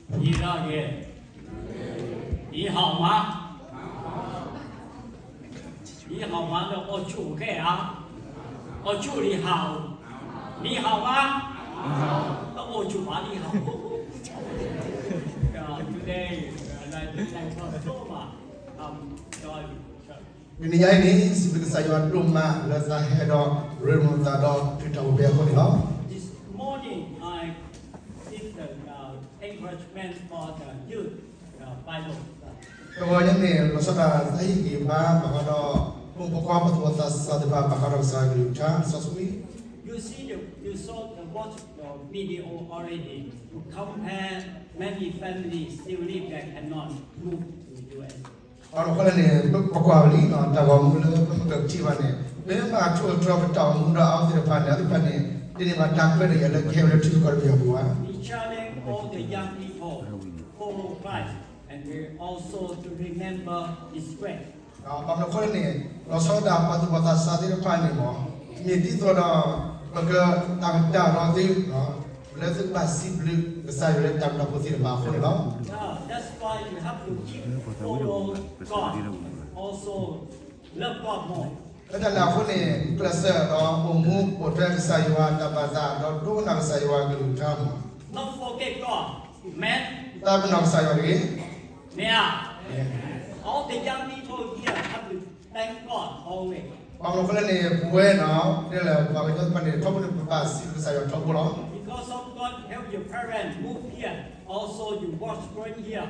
你好吗？你好吗？你好吗？那我就该啊，我就你好，你好吗？那我就把你好。Yeah, today, uh, like, like, uh, so much. Um, so, တနံၤညါအံၤန့ၣ် စံးဘျုးကစၢ်ယွၤဒိၣ်မးလၢသးဟဲဒီးရ့လိာ်သးဒီးခရံာ်တၢ်အိၣ်ဖျဲၣ်အဃိန့ၣ်လီၤ. This morning, I give the uh, encouragement for the youth uh, Bible study. တဂီၤညါန့ၣ် လီၤဆီဒၣ်တၢ်ဟ့ၣ်ဂံၢ်ဘါဘၣ်ဃးဒီး ဖိမုၣ်ဖိခွါပှၤသူၣ်ဘီၣ်သးစၢ်သ့ၣ်တဖၣ် ဘၣ်ဃးဒီးကစၢ်ယွၤအကလုၢ်ကထါ စီဆှံ. You see, the, you saw the watch the video already. To compare many families still live that cannot move to U S. အဃိန့ၣ် ပကွၢ်ဝဲလံ တၢ်ဂီၤမူလၢပမ့ၢ်ကထံၣ်ဘၣ်န့ၣ် မ့ၢ်ဘၣ်ထိၣ်သတြီၤပတၢ်အိၣ်မူဒီးအဝဲသ့ၣ်တဖၣ်န့ၣ် အဝဲသ့ၣ်တဖၣ်န့ၣ် ဒ်န့ၣ်ဘၣ်တၢ်ခွဲးတၢ်ယာ်လၢကဟဲဝဲလၢထံကီၢ်တဘ့ၣ်အပူၤဘၣ်. We challenge all the young people follow Christ and we also to remember His grace. ဘၣ်မနုၤအဃိလဲၣ်န့ၣ် လီၤဆီဒၣ်တၢ်ပှၤသူၣ်ဘီၣ်သးစၢ်သ့ၣ်တဖၣ်န့ၣ်မ့ၢ် မ့ၢ်ဒ်သိးဒီး ပကတၢ်ကတၢၢ်ဒီးသု လၢသုကဘၣ်စံးဘျုးကစၢ်ယွၤလၢတၢ်ဘျုးတၢ်ဖှိၣ်သ့ၣ်တဖၣ်အဃိန့ၣ်လီၤ. Yeah, that's why you have to keep follow God, also love God more. လၢတၢ်န့ၣ်အဃိန့ၣ် ကျဲးစၢးဒီးအိၣ်မူပိာ်ထွဲကစၢ်ယွၤတၢ်ဘၣ်သး ဒီးဒိကနၣ်ကစၢ်ယွၤအကလုၢ်ကထါမ့ၢ် Not forget God. Amen. တပနီၣ်ကစၢ်ယွၤတဂ့ၤ. မ့ၢ်ဧါ. All the young people here have to thank God always. ဘၣ်မနုၤအဃိလဲၣ်န့ၣ် ပဝဲန့ၣ် ဒ်လဲၣ်ပှၤကညီတဖၣ်န့ၣ် ထီဘိန့ၣ် ပဘၣ်စံးဘျုးကစၢ်ယွၤထီဘိလီၤ. Because of God help your parents move here, also you watch going here,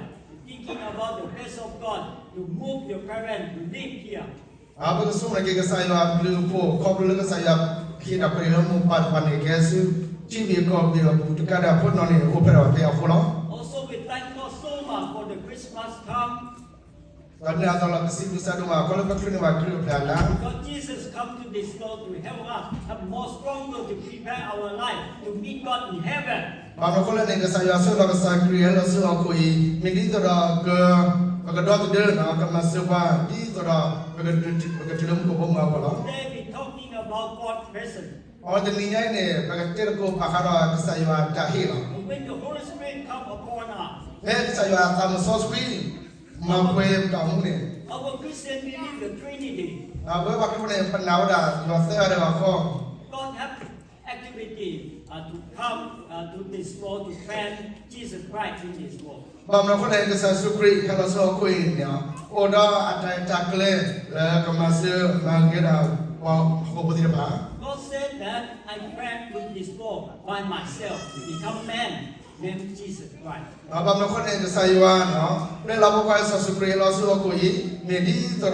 thinking about the grace of God to move your parents to live here. ပကဆိကမိၣ်က့ၤကစၢ်ယွၤအဘျုးအဖှိၣ် ခီဖျိလၢကစၢ်ယွၤဟ့ၣ်တၢ်ခွဲးတၢ်ယာ်လၢမိၢ်ပၢ်တဖၣ်န့ၣ် ကဟဲဆူထံဘ့ၣ်ကီၢ်ဘ့ၣ်အပူၤ တကးဒံးအဖိတနီၤန့ၣ် အိၣ်ဖျဲၣ်ထီၣ်ဖဲအဃိလီၤ. Also, we thank God so much for the Christmas time. ဒီးန့ၣ်အသိးလီၤ ပစံးဘျုးကစၢ်ဒိၣ်မး ခီဖျိလၢပချုးန့ၢ်ဘၣ်ခရံာ်အိၣ်ဖျဲၣ်အလါ Because Jesus come to this world to help us have more stronger to prepare our life to meet God in heaven. ဘၣ်မနုၤအဃိလဲၣ်န့ၣ် ကစၢ်ယွၤဆိၣ်လီၤကစၢ်ခရံာ်ဟဲလီၤဆူဟီၣ်ခိၣ်အံၤ မ့ၢ်ဒ်သိးဒီး ပကဒီသဒၢ ကမၤစၢၤပှၤ ဒ်သိးဒီး ပကတုၤလၢမူခိၣ်ဘီမုၢ်အဂီၢ်လီၤ. Today we talking about God's presence. အဝဲတနံၤညါအံၤန့ၣ် ပကတဲသကိးဘၣ်ဃးဒီးကစၢ်ယွၤအတၢ်ဟ့ၣ်လီၤ. And when the Holy Spirit come upon us, ဖဲကစၢ်ယွၤအသးစီဆှံ မၤပှဲၤပတၢ်အိၣ်မူန့ၣ် our Christian believe the Trinity. ပဝဲပှၤခရံာ်ဖိန့ၣ် ပနာ်ဝဲဒၣ်ယွၤသၢဂၤတဂၤဃီ God have activity uh, to come uh, to this world to send Jesus Christ in this world. ဘၣ်မနုၤအဃိလဲၣ် ကစၢ်ယ့ၣ်ၡူးခရံာ်ဟဲလီၤဆူဟီၣ်ခိၣ်အံၤန့ၣ် အိၣ်ဒီးအတၢ်အဲၣ်တၢ်ကျဲလၢကမၤစၢၤမၤဂ့ၤဒၣ်ပှၤဟီၣ်ခိၣ်ဖိသ့ၣ်တဖၣ် God said that I came to this world by myself to become man named Jesus Christ. ဘၣ်မနုၤအဃိန့ၣ် ကစၢ်ယွၤန့ၣ် ပျဲလီၤဖိခွါကစၢ်ယ့ၣ်ၡူးခရံာ်ဟဲလီၤဆူဟီၣ်ခိၣ်အံၤ မ့ၢ်ဒ်သိးဒီးက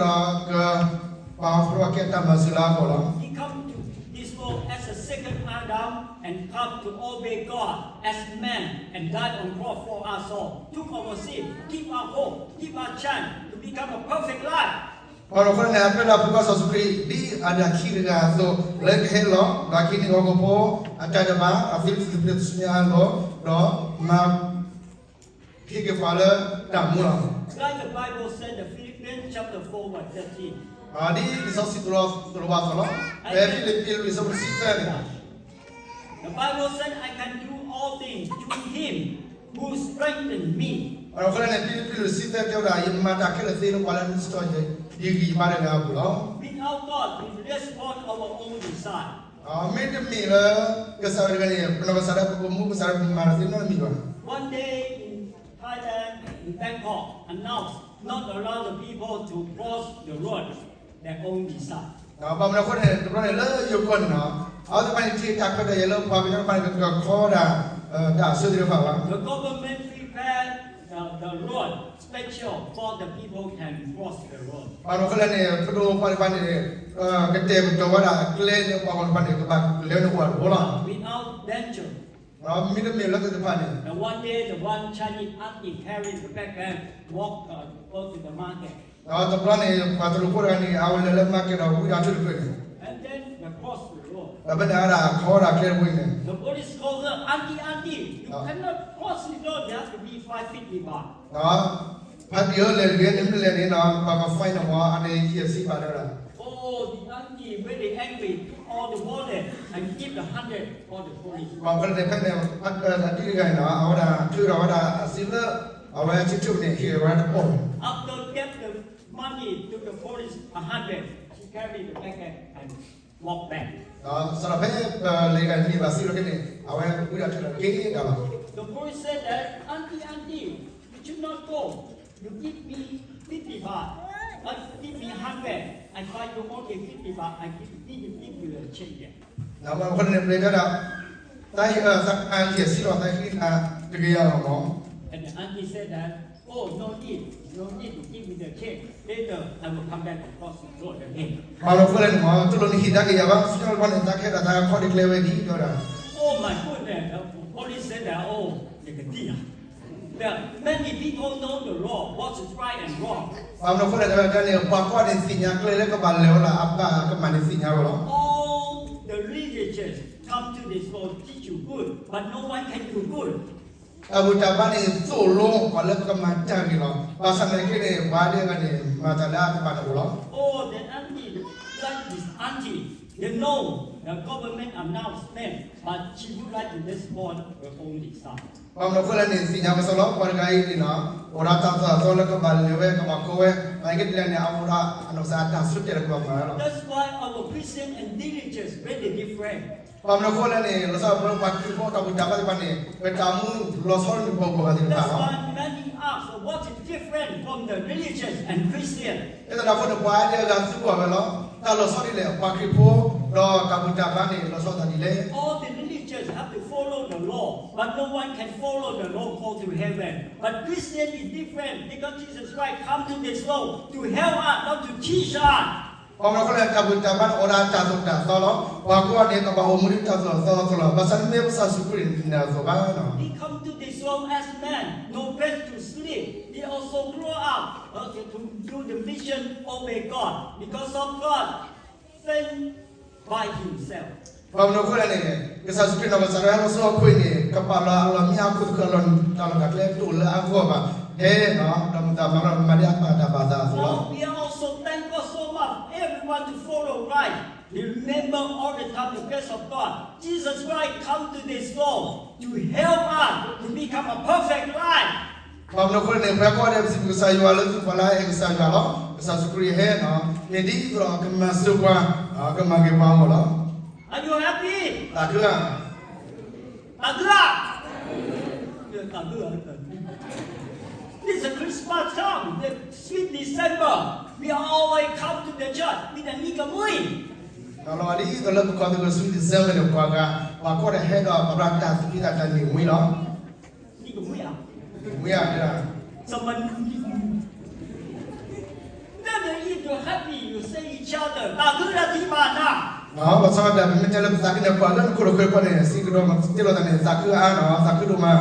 ပာ်ဖျါကဲတၢ်မၤစၢၤလၢအဂီၢ်လီၤ. He come to this world as a second Adam and come to obey God as man and died on cross for us all. Took our sin, give our hope, give our chance to become a perfect life. ဘၣ်မနုၤအဃိလဲၣ်န့ၣ် အပျဲလီၤဖိခွါကစၢ်ယ့ၣ်ၡူးခရံာ် ဒ်အဒၣ်ခံတဂၤအသိး လၢကဟဲလီၤ ဒီးကဟံးန့ၢ်ဟီၣ်ခိၣ်ဖိ အတၢ်ဒဲးဘး အသုးသ့ၣ်တဖၣ်ဆူညါအလီၢ် ဒီးမၤ ဟ့ၣ်က့ၤပှၤလၢတၢ်မူလီၤ. Like the Bible said in Philippians chapter four verse thirteen. ဒ်လံာ်စီဆှံသိၣ်လိဘၣ်အသိးလီၤ. ဖဲဖံလံးပံးလွံၢ်အဆၢဖိတဆံသၢန့ၣ် The Bible said, I can do all things through him who strengthen me. အဃိန့ၣ် ဖံလံးပံးလွံၢ်ဆံသၢတဲဝဲဒၣ် ယမၤတၢ်ခဲလၢာ်သ့လၢပှၤလၢအဒုးဆူၣ်ထီၣ်ယၤ ယဂံၢ်ယဘါတဂၤအပူၤလီၤ. Without God, we just want our own desire. မ့တမ့ၢ်လၢကစၢ်ယွၤတဂၤန့ၣ် ပနီၢ်ကစၢ်ဒၣ် ပကမူကစၢ်ဒၣ် ပမၤတၢ်သ့နီတမံၤဘၣ်. One day in Thailand, in Bangkok, announced not allow the people to cross the road, their own desire. ဘၣ်မနုၤအဃိန့ၣ် တဘျီန့ၣ်လၢယိၤကီၢ်န့ၣ်လီၤ အဝဲသ့ၣ်တဖၣ်န့ၣ် တ့ၢ်တၢ်ခွဲးတၢ်ယာ်လၢပှၤကညီတဖၣ်န့ၣ် ကခီဒၣ် တၢ်အဆၢသ့ၣ်တဖၣ်ဘၣ်. The government prepared the, the road special for the people can cross the road. ဘၣ်မနုၤအဃိလဲၣ်န့ၣ် ပဒိၣ်ပှၤတဖၣ်န့ၣ် ကတဲာ်ကတီၤဝဲဒၣ်အကျဲလၢပှၤဂီၢ်တဖၣ်န့ၣ် ကဘၣ်လဲၤဝဲန့ၣ်အိၣ်တဘိလီၤ. Without danger. မ့တမ့ၢ်လၢသ့ၣ်တဖၣ်န့ၣ် And one day the one Chinese auntie carried the backpack, walk, uh, go to the market. ဒီးတဘျီန့ၣ် ပှၤတရူးဖိတဂၤန့ၣ် အဝဲလဲၤလၢ market ဒီးဝံဒၣ်ထူတဖျၢၣ်န့ၣ် And then they cross the road. ဒီးဖဲန့ၣ်ဝဲဒၣ်ခီဝဲဒၣ်ကျဲတဘိန့ၣ် The police called her, Auntie, auntie, you cannot cross the road, you have to be five feet apart. ဖါတံၢ်ဧၢ လဲၤတဂ့ၤ နမ့ၢ်လဲၤန့ၣ်ဒီး ပက fine နၤမး အန့ၣ်ယဲၢ်ဆံဘးတဲဝဲဒၣ်. Oh, the auntie very angry, took all the water and give the hundred for the foolish. ဘၣ်မနုၤလဲၣ်န့ၣ် ဖဲန့ၣ် အတံၤတဂၤန့ၣ် အဝဲဒၣ်ထုးထီၣ်ဝဲဒၣ်အစံလၢ အဝဲဆံထူၣ်န့ၣ် ဟ့ၣ်ဝဲတပီၢ်န့ၣ် After gave the money to the foolish, a hundred, she carried the bag and walk back. ဒီးစးထီၣ်ဖဲပလံၤဂၤန့ၣ်ဘၣ်စံလီၤက့ၤန့ၣ် အဝဲဝံဒၣ်ထုးထီၣ်က့ၤဒီးလီၤ. The foolish said that, Auntie, auntie, you should not go. You give me fifty baht, I give you hundred. I find you only fifty baht, I give, give you, give you the change. ဒီးဘၣ်မနုၤအဃိန့ၣ် ပှၤတဲဒၣ် တၢ်ဟ့ၣ်အၢ သးကဟ့ၣ်စံလီၤ သးဟ့ၣ်နၤတကယၤလီၤမး. And the auntie said that, Oh, no need, no need to give me the change. Later, I will come back and cross the road again. ဘၣ်မနုၤအဃိလဲၣ်န့ၣ်မး တလိၣ်နဟ့ၣ်တၢ်ကယၤဘၣ် ဆူညါတဘျီန့ၣ် သးကဟဲဒၣ်သးခီၣ်ဒံးကျဲဝဲဒံး တဲဝဲဒၣ်. Oh my goodness, the police said that, oh, the, the many people know the law, what is right and wrong. ဘၣ်မနုၤအဃိလဲၣ် တဲဝဲဒၣ်န့ၣ် ပှၤကိးဂၤန့ၣ် သ့ၣ်ညါကျဲလၢကဘၣ်လဲၤဝဲလၢအဘၣ်ကမၣ်န့ၣ် သ့ၣ်ညါဝဲလီၤ. All the religious come to this world teach you good, but no one can do good. တၢ်ဘူၣ်တၢ်ဘါန့ၣ် သိၣ်လိပှၤလၢ ကမၤတၢ်ဂ့ၤလီၤ. ဘၣ်ဆၣ်သနာ်က့န့ၣ် ပှၤဒဲးဂၤန့ၣ် မၤတၢ်လၢအကဘၣ်န့ၣ်အိၣ်လီၤ. Oh, the auntie, like this auntie, you know the government announcement, but she would like to respond her only son. ဘၣ်မနုၤအဃိလဲၣ်န့ၣ် သ့ၣ်ညါဝဲစ့ၢ်လီၤ ပှၤတဂၤအံၤန့ၣ်လီၤ. အိၣ်ဒီးတၢ်သိၣ်တၢ်သီလၢကဘၣ်လဲၤဝဲ ကဘၣ်ကိးဝဲ, သနာ်က့ဒ်လဲၣ်န့ၣ် အအိၣ်ဒီးအနီၢ်ကစၢ်အတၢ်ဆၢတဲာ်လၢ ကဘၣ်မၤဝဲလီၤ. That's why our Christian and diligence very different. ဘၣ်မနုၤအဃိလဲၣ်န့ၣ် လီၤဆီဒၣ်တၢ်လၢပှၤခရံာ်ဖိတၢ်ဘူၣ်တၢ်ဘါသ့ၣ်တဖၣ်န့ၣ် ပတၢ်အိၣ်မူလီၤဆီန့ၢ်ပှၤဂၤသ့ၣ်တဖၣ်လီၤ. That's why many ask, what is different from the religious and Christian? ဒ်သိးဒီးအဃိန့ၣ် ပှၤဒဲးဂၤသံကွၢ်ဝဲလီၤ. တၢ်လီၤဆီဒ်လဲၣ် ပှၤခရံာ်ဖိ ဒီးတၢ်ဘူၣ်တၢ်ဘါန့ၣ် လီၤဆီဒ်လဲၣ်. All the religions have to follow the law, but no one can follow the law go to heaven. But Christian is different because Jesus Christ come to this world to help us, not to teach us. ဘၣ်မနုၤအဃိလဲၣ် တၢ်ဘူၣ်တၢ်ဘါန့ၣ် အိၣ်ဒီးတၢ်သိၣ်တၢ်သီလီၤ. ပှၤကိးဂၤန့ၣ် ကဘၣ်အိၣ်မူဒ်တၢ်သိၣ်တၢ်သီအသိးလီၤ. ဘၣ်ဆၣ်မ့ၢ်ပကစၢ်ယ့ၣ်ၡူးခရံာ်န့ၣ် တမ့ၢ်ဒ်န့ၣ်အသိးဘၣ်လီၤ. He come to this world as man, no place to sleep. He also grow up, uh, to do the mission, obey God, because of God sent by himself. ဘၣ်မနုၤအဃိလဲၣ်န့ၣ် ကစၢ်ယ့ၣ်ၡူးခရံာ်နီၢ်ကစၢ်ဒၣ်ဝဲဟဲလီၤဆူဟီၣ်ခိၣ်အံၤန့ၣ် ကပာ်လီၤအလီၢ်မ့ၢ်ဟီၣ်ခိၣ်သဃၢၤအလီၢ် တၢ်လီၢ်တၢ်ကျဲတအိၣ်လၢအဂီၢ်ဘၣ်. ဟဲဒီးမၤတၢ်မၤလီၤ မၤဒ်အပၢ်တၢ်ဘၣ်သးအသိးလီၤ. So we are also thank God so much, everyone to follow right. We remember all the time the grace of God. Jesus Christ come to this world to help us to become a perfect life. ဘၣ်မနုၤအဃိန့ၣ် ပှၤကိးဂၤဒဲး ပစံးဘျုးကစၢ်ယွၤလၢ ပှၤလၢအအဲၣ်ကစၢ်ယွၤလီၤ. ကစၢ်ယ့ၣ်ၡူးခရံာ်ဟဲနီၤ မ့ၢ်ဒ်သိးဒီးကမၤစၢၤပှၤ ကမၤဂ့ၤပှၤအဂီၢ်လီၤ. Are you happy? သးခုဧါ. သးခုဧါ. သးခုဧါ. It's a Christmas time, the sweet December. We always come to the church with a နံၤကမှံ. ဒီးလီၤဒ်သိးလၢပကိးသုးခိၣ် sweet December န့ၣ် ပှၤဂၤ ပှၤကိးဂၤဒဲးဟဲဒီး ပှၤဘၣ်တၢ်သံတၢ်တၢ်န့ၣ်ဝံၤလီၤ. နံၤကမှံဧါ. နံၤကမှံဧါ. Someone, then if you're happy, you say each other, သးခုလၢသုဘၣ်တၢ်. ဘၣ်ဆၣ်ဒီး ပမ့ၢ်တဲလၢပသးခုန့ၣ် ပှၤလၢနခိၣ်လၢဃၢၤတဖၣ်န့ၣ် စံးကဒီးတဲလီၤသးန့ၣ် သးခုအါနီၤ သးခုဒိၣ်မး.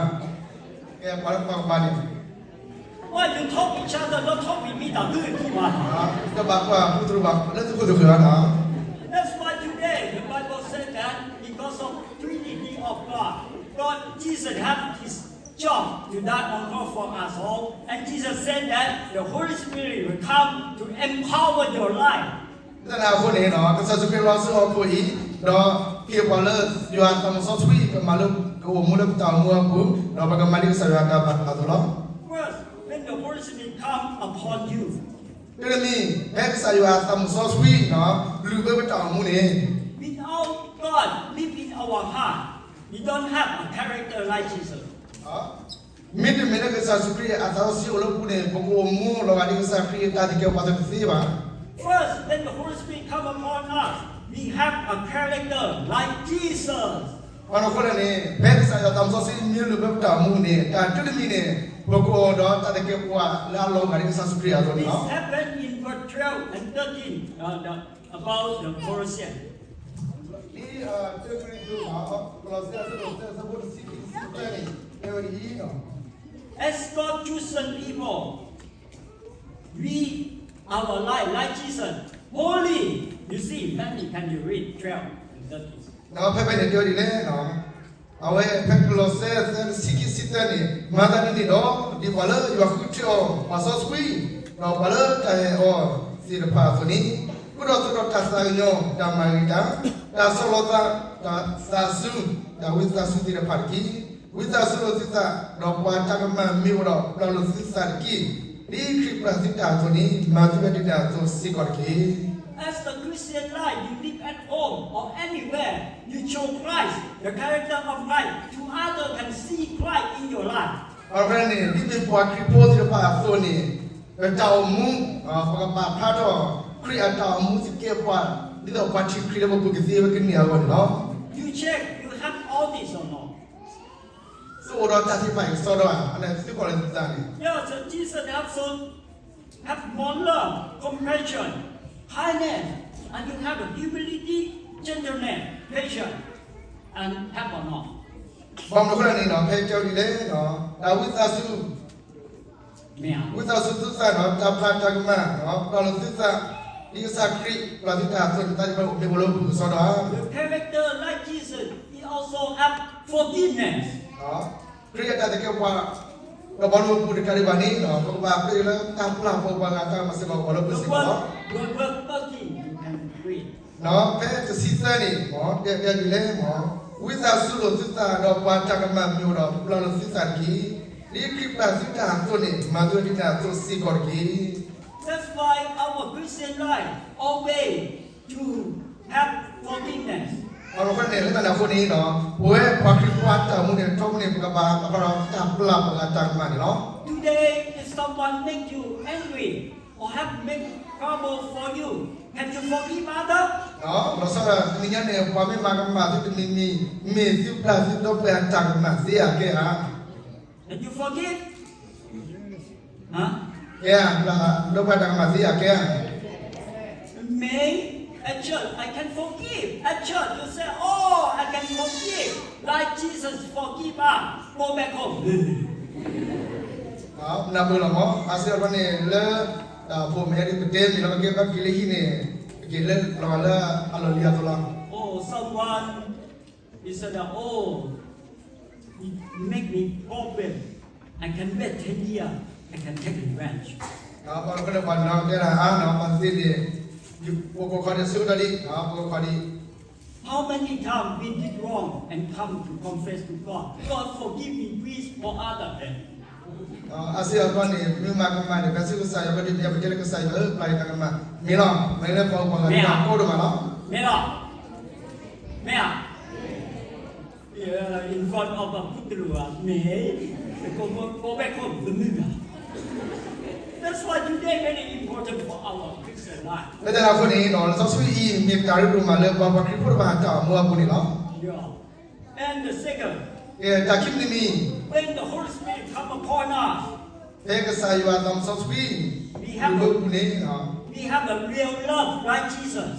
ကဲ ပှၤလၢပှၤကပၤန့ၣ် Why you talk each other, not talk with me, သးခုသုဘၣ်. တဘၣ်ကွၢ်ပူတရူးဘၣ် လၢသုခိၣ်သုဃၢၤနီၤ. That's why today the Bible said that because of Trinity of God, God, Jesus have his job to die on cross for us all. And Jesus said that the Holy Spirit will come to empower your life. ဒ်န့ၣ်အဃိန့ၣ်ဒီး ကစၢ်ယ့ၣ်ၡူးခရံာ်လီၤဆူဟီၣ်ခိၣ်အံၤ, ဒီးဟ့ၣ်ပှၤလၢ ယွၤအသးမုၣ်စီဆှံ ကမၤလၢ ကအိၣ်မူလၢပတၢ်အိၣ်မူအပူၤ, ဒီးပကမၤဒ်ကစၢ်ယွၤအတၢ်ဘၣ်အသးအသိးလီၤ. First, when the Holy Spirit come upon you, တၢ်တမံၤ ဖဲကစၢ်ယွၤအသးမုၣ်စီဆှံန့ၣ် လုၢ်ဘၢပတၢ်အိၣ်မူန့ၣ် Without God live in our heart, we don't have a character like Jesus. မ့တမ့ၢ်လၢကစၢ်ယ့ၣ်ၡူးခရံာ်အသးစီဆှံအိၣ်လၢပူၤန့ၣ် ပကအိၣ်မူလီၤဂာ်ဒ်ကစၢ်ခရံာ်အတၢ်သကဲးပဝးတသ့ဘၣ်. First, when the Holy Spirit come upon us, we have a character like Jesus. ဘၣ်မနုၤအဃိလဲၣ်န့ၣ် ဖဲကစၢ်ယွၤအသးစီဆှံမ့ၢ်လုၢ်ဘၢပတၢ်အိၣ်မူန့ၣ် တၢ်တၢ်တမံၤန့ၣ် ပကအိၣ်ဒီးတၢ်သကဲးပဝးလၢအလီၤဂာ်ဒ်ကစၢ်ယ့ၣ်ၡူးခရံာ်အသိးန့ၣ်လီၤ. This happened in verse twelve and thirteen, uh, the, about the Colossians. လံာ်တၢကရံၣ်သူး ကလီးစဲ အဆၢဒိၣ်သၢ အဆၢဖိတဆံခံ တဆံသၢန့ၣ် တဲဝဲဒ်အံၤ, As God chosen people, we, our life, like Jesus, holy. You see, many can you read twelve and thirteen. ဒီးဖဲဖဲန့ၣ်တဲဝဲဒ်လဲၣ်, အဝဲဖဲကလီးစဲ သၢ တဆံခံ တဆံသၢန့ၣ် မၤသးဒ်န့ၣ်ဒီး ဒ်ပှၤလၢယွၤဃုထၢအီၤ ပှၤစီဆှံ, ဒီးပှၤလၢတၢ်အဲၣ်အီၤသ့ၣ်တဖၣ်အသိးန့ၣ် ဃုထီၣ်သိးထီၣ်တၢ်သးကညီၤ, တၢ်မၤဂ့ၤတၢ်, တၢ်ဆီၣ်လီၤသး, တၢ်သးစူၤ, တၢ်ဝံသးစူၤသ့ၣ်တဖၣ်တက့ၢ်. ဝံသးစူၤလိာ်သုသး, ဒီးပှၤတၢ်ကမၣ်မ့ၢ်အိၣ်ဒီးပျၢ်လိာ်သုသးတက့ၢ်. ဒ်ခရံာ်ပျၢ်သုတၢ်အသိးန့ၣ်, မၤသုဝဲဒ်န့ၣ်အသိးစ့ၢ်ကီးတက့ၢ်. As the Christian life, you live at home or anywhere, you show Christ, the character of Christ, to others can see Christ in your life. အဃိန့ၣ် ဒ်မ့ၢ်ပှၤခရံာ်ဖိသ့ၣ်တဖၣ်အသိးန့ၣ်, ပတၢ်အိၣ်မူ, ပကပာ်ဖျါထီၣ်ခရံာ်အတၢ်အိၣ်မူသကဲးပဝး, ဒ်သိးပှၤထံၣ်ခရံာ်လၢပပူၤကသ့ဝဲကန့ၢ်အဂီၢ်န့ၣ်လီၤ. You check, you have all this or not? သုအိၣ်ဒီးတၢ်သ့ၣ်တဖၣ်အံၤကစီဒီဧါ, အန့ၣ်သုကွၢ်လၢသုသးန့ၣ်. Yes, Jesus have so, have more love, compassion, kindness, and you have a humility, gentleness, patience, and have or not? ဘၣ်မနုၤအဃိန့ၣ်ဒီး ဖဲတဲဝဲဒ်လဲၣ်, တၢ်ဝံသးစူၤ, ဝံသးစူၤသုသးဒီး တၢ်ဖးတၢ်ကမၣ်, ပျၢ်လိာ်သုသး, ဒ်ကစၢ်ခရံာ်ပျၢ်သုတၢ်အသိးန့ၣ် တၢ်သ့ၣ်တဖၣ်န့ၣ်အိၣ်လၢပပူၤကစီဒီဧါ. The character like Jesus, he also have forgiveness. ခရံာ်အတၢ်သကဲးပဝး, ဒီးပှၤလၢပပူၤတကးဒံးဘၣ်န့ၣ်, ပကဘၣ်ပျၢ်လၢတၢ်ပျၢ်ပှၤဂၤတၢ်ကမၣ်စ့ၢ်ကီး ပှၤလၢပပူၤစ့ၢ်ကီးလီၤ. The word, the word thirteen, you can read. ဖဲတဆံသၢန့ၣ်, တဲဒ်လဲၣ်, ဝံသးစူၤလိာ်သုသးဒီးပှၤတၢ်ကမၣ်မ့ၢ်အိၣ်ဒီးပျၢ်လိာ်သုသးတက့ၢ်. ဒ်ခရံာ်ပျၢ်သုတၢ်အသိးန့ၣ် မၤသုဝဲဒ်န့ၣ်အသိးစ့ၢ်ကီးတက့ၢ်. That's why our Christian life always to have forgiveness. အဃိန့ၣ် လၢတၢ်န့ၣ်အဃိန့ၣ်ဒီး ပဝဲပှၤခရံာ်ဖိအတၢ်အိၣ်မူန့ၣ် ထီဘိန့ၣ် ပကဘၣ်ပာ်ဖျါထီၣ်တၢ်ပျၢ်ပှၤဂၤတၢ်ကမၣ်န့ၣ်လီၤ. Today, if someone make you angry or have make trouble for you, can you forgive other? လီၤဆီဒၣ်တၢ်တနံၤညါန့ၣ် ပှၤမ့ၢ်မၤကမၣ်သုတမံၤမံၤ, မ့ၢ်သုပျၢ်သုဒီပုၢ်ဝဲၢ်အတၢ်ကမၣ်သ့ဧါ ကဲဧါ. Can you forgive? ကဲဧါ, ပျၢ်ဒီပုၢ်ဝဲၢ်တၢ်ကမၣ်သ့ဧါ ကဲဧါ. May, at church, I can forgive. At church, you say, oh, I can forgive. Like Jesus forgive us. Go back home. နၢ်ပၢၢ်လီၤမး, အါစုအါဘျီန့ၣ် လၢတၢ်အိၣ်ဖှိၣ်မဲာ်ဒ်ပတဲမ့ၢ်လီၤ ပကဲဘၣ်က့ၤလၢဟံၣ်န့ၣ်, ပက့ၤလၢလီၤဂာ်လၢအလီၢ်လံၤအသိးလီၤ. Oh, someone, he said, oh, he make me problem. I can wait ten years. I can take revenge. ပှၤတဖၣ်န့ၣ် ပှၤနီၢ်တဲဒၣ်အါနီၤ ပှၤသ့န့ၣ်, ပကိးခီဒံးဆၢကတီၢ်ဒံး, ပကိးခီဒံး How many times we did wrong and come to confess to God, God forgive me, please, for other than. အါစုအါဘျီန့ၣ် မ့ၢ်မၤကမၣ်န့ၣ် ဖဲဆူကစၢ်ယွၤဘျီဒ်န့ၣ် ပတဲလၢကစၢ်ယွၤဧၢ ပျၢ်ယတၢ်ကမၣ်, မ့ၢ်လီၤ, မ့ၢ်လၢပှၤအိၣ်ပှၤဂၤန့ၣ် ကိးဒိၣ်မးလီၤ. မ့ၢ်လီၤ, မ့ၢ်ဧါ. In front of a ပုၢ်တရူးဧါ, မ့ၢ်, ကိးဘၣ်ခိၣ်တမုာ်ဘၣ်. That's why today very important for our Christian life. လၢတၢ်န့ၣ်အဃိန့ၣ် လံာ်စီဆှံအံၤ မ့ၢ်တၢ်ရ့ဒိၣ်မးလၢပှၤခရံာ်ဖိတဖၣ်အတၢ်အိၣ်မူအပူၤန့ၣ်လီၤ. And the second, တၢ်ခံမံၤတမံၤ, when the Holy Spirit come upon us, ဖဲကစၢ်ယွၤသးစီဆှံ we have a, လၢပပူၤန့ၣ်, we have a real love like Jesus.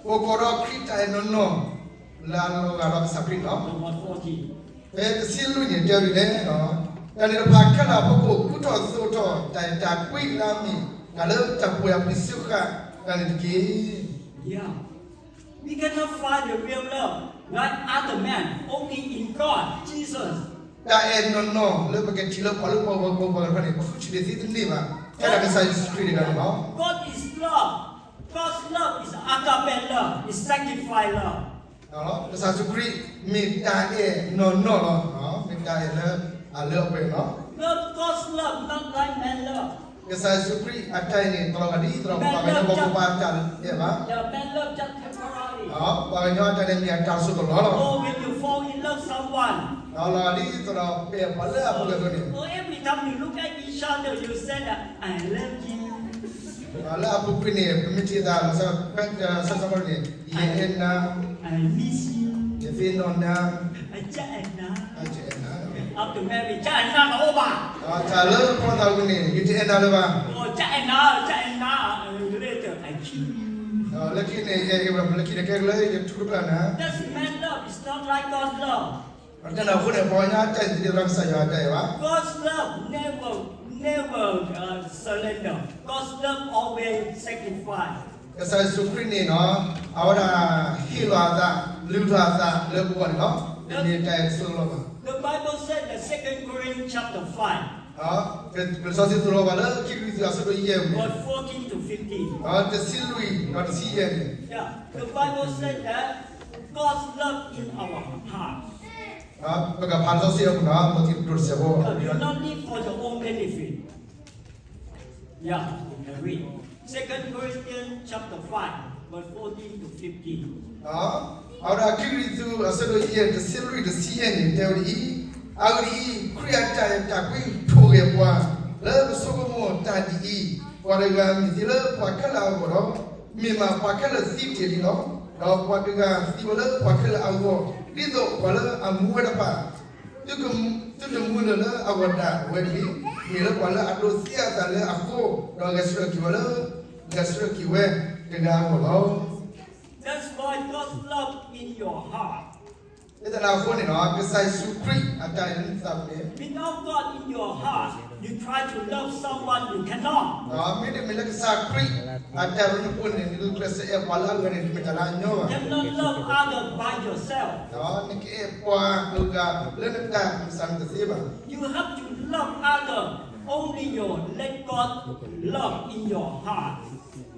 ပကိးဒီးခရံာ်တၢ်အဲၣ်နီၢ်နီၢ် လၢအလီၤဂာ်ဒီးကစၢ်ခရံာ်လီၤ. ဖဲတဆံလွံၢ်န့ၣ်တဲဝဲဒ်လဲၣ်, တၢ်န့ၣ်တဖၣ်ခဲလၢာ်အဖီခိၣ် ဃုထီၣ်သိးထီၣ်တၢ်အဲၣ်တၢ်ကွံလၢအမ့ၢ် တၢ်လၢတၢ်ပှဲၤအပှ့ၤစၢဃာ်တၢ်န့ၣ်တက့ၢ်. Yeah. We cannot find the real love like other man, only in God, Jesus. တၢ်အဲၣ်နီၢ်နီၢ်လၢပကထံၣ်လၢပှၤလၢပှၤဂီၢ်ပှၤဂီၢ်တဖၣ်န့ၣ် ပဃုထံၣ်န့ၢ်သုတန့ၢ်ဘၣ်, ထဲဒၣ်ကစၢ်ယ့ၣ်ၡူးခရံာ်န့ၣ်လီၤ. God is love. God's love is agape love, is sacrifice love. ကစၢ်ယ့ၣ်ၡူးခရံာ် မ့ၢ်တၢ်အဲၣ်နီၢ်နီၢ်လီၤ, မ့ၢ်တၢ်အဲၣ်လၢအလၢအပှဲၤလီၤ. God's love not like man love. ကစၢ်ယ့ၣ်ၡူးခရံာ်အတၢ်အဲၣ်န့ၣ် တလီၤဂာ်ဒ်သိးဒီး ပှၤကညီဖိကပၤအတၢ်အဲၣ်ဘၣ်, ပှၤကညီအတၢ်န့ၣ်မ့ၢ်အတၢ်စိတလီၤလီၤ. So when you fall in love someone, လီၤဂာ်ဒ်သိးဒီး ပအဲၣ်ပှၤလၢအဖိအလံၤအသိးန့ၣ်, so every time you look at each other, you say that, I love you. လၢအပူၤကွံာ်န့ၣ် ပမ့ၢ်ထံၣ်သး လီၤဆီဒၣ်တၢ်န့ၣ် ယအဲၣ်နၤ, I miss you. ယသ့ၣ်နီၣ်နၤ, ယအဲၣ်နၤ, ယအဲၣ်နၤ, after marriage ယအဲၣ်နၤတအိၣ်ဘၣ်, တၢ်လၢပှၤသးဝံၤန့ၣ် ယတအဲၣ်နၤလၢၤဘၣ်, ယအဲၣ်နၤ, ယအဲၣ်နၤ, later I kill you. လၢခံန့ၣ် ယအဲၣ်ဝဲ လၢခံန့ၣ် ကဲကလၢယထူတကျၢၢ်နၤ. That's man love, it's not like God love. တၢ်န့ၣ်အဃိန့ၣ် ပှၤကညီအတၢ်အဲၣ်န့ၣ် တသ့ဒ်သိးကစၢ်ယွၤအတၢ်အဲၣ်ဘၣ်. God's love never, never surrender. God's love always sacrifice. ကစၢ်ယ့ၣ်ၡူးခရံာ်န့ၣ် အဝဲဒၣ်ဟ့ၣ်လီၤအသး, လုၢ်လီၤအသးလၢပဂီၢ်န့ၣ်လီၤ. တမ့ၢ်တၢ်အဲၣ်တစိၢ်လီၤဘၣ်. The Bible said that Second Corinthians chapter five. လံာ်စီဆှံသိၣ်လိပှၤလၢခံကရံၣ်သူးအဆၢဒိၣ်ယဲၢ်န့ၣ်, verse fourteen to fifteen, တဆံလွံၢ်ဒီးတဆံယဲၢ်န့ၣ်, yeah, the Bible said that God's love in our heart. ပကဖးလံာ်စီဆှံအပူၤနီၤ, မ်တံတူးတစဲးဖိ, yeah, do not live for your own benefit. Yeah, you can read Second Corinthians chapter five, verse fourteen to fifteen. အဝဲဒၣ်ခံကရံၣ်သူးအဆၢဒိၣ်ယဲၢ်တဆံလွံၢ်တဆံယဲၢ်န့ၣ် တဲဝဲဒ်အံၤ, အဂ့ၢ်ဒ်အံၤ, ခရံာ်အတၢ်အဲၣ်တၢ်ကွံထိၣ်ဂဲၤပှၤ, လၢပဆိကမိၣ်တၢ်ဒ်အံၤ, ပှၤတဂၤမ့ၢ်သံလၢပှၤခဲလၢာ်အဂီၢ်ဒီး, မ့ၢ်မးပှၤခဲလၢာ်သံတ့ၢ်လံလီၤ. ဒီးပှၤတဂၤသံဝဲလၢပှၤခဲလၢာ်အဂီၢ်, ဒ်သိးပှၤလၢအမူဝဲတဖၣ် သုတမူလၢၤလၢအဂီၢ်ဒၣ်ဝဲတဂ့ၤ, မ့ၢ်လၢပှၤလၢအဒိးသံအသးလၢအဃိ, ဒီးဂဲၤဆၢထၢၣ်က့ၤဝဲလၢ, ဂဲၤဆၢထၢၣ်က့ၤဝဲတဂၤအဂီၢ်လီၤ. That's why God's love in your heart. လၢတၢ်န့ၣ်အဃိန့ၣ်ဒီး ကစၢ်ယ့ၣ်ၡူးခရံာ်အတၢ်အဲၣ်လၢနသးပူၤန့ၣ်, without God in your heart, you try to love someone, you cannot. မ့တမ့ၢ်လၢကစၢ်ခရံာ်အတၢ်အဲၣ်လၢနပူၤန့ၣ် နကျဲးစၢးအဲၣ်ပှၤလၢအဂီၢ်န့ၣ် တမ့ၢ်တၢ်လၢအညီဘၣ်. You cannot love other by yourself. နကအဲၣ်ပှၤတဂၤလၢနတၢ်မၤစၢၤနတသ့ဘၣ်. You have to love other only your let God love in your heart.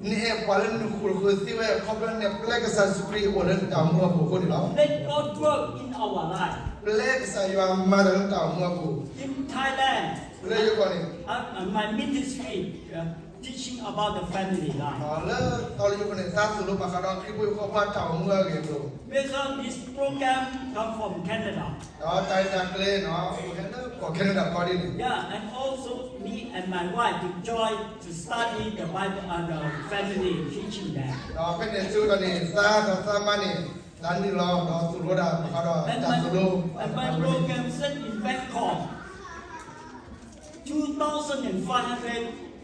နအဲၣ်ပှၤလၢနဃိာ်ဃုာ်သ့ဝဲ ခီဖျိနပျဲကစၢ်ယ့ၣ်ၡူးခရံာ်အိၣ်လၢနတၢ်အိၣ်မူအပူၤအဃိန့ၣ်လီၤ. Let God work in our life. ပျဲကစၢ်ယွၤမၤတၢ်လၢနတၢ်အိၣ်မူအပူၤ. In Thailand, လၢယိၤကီၢ်န့ၣ်, uh, uh, my ministry, uh, teaching about the family life. လၢတၢ်လၢယိၤကီၢ်န့ၣ် တၢ်သိၣ်လိဘၣ်ဃးဒီးခရံာ်ဖိဟံၣ်ဖိဃီဖိအတၢ်အိၣ်မူအဂ့ၢ်အကျိၤ. Because this program come from Canada. ဒီးတၢ်ရဲၣ်တၢ်ကျဲၤန့ၣ် အိၣ်ဟဲလၢကီၢ် Canada ခီဒ်န့ၣ်. Yeah, and also me and my wife to join to study the Bible and the family teaching there. ဒီးဖဲန့ၣ်ဆၢကတီၢ်န့ၣ် သါဒီးသါမါန့ၣ် သးနုာ်လီၤဒီးသိၣ်လိဒၣ်ဘၣ်ဃးဒီးတၢ်သိၣ်လိ And my, and my program said in Bangkok, two thousand five hundred,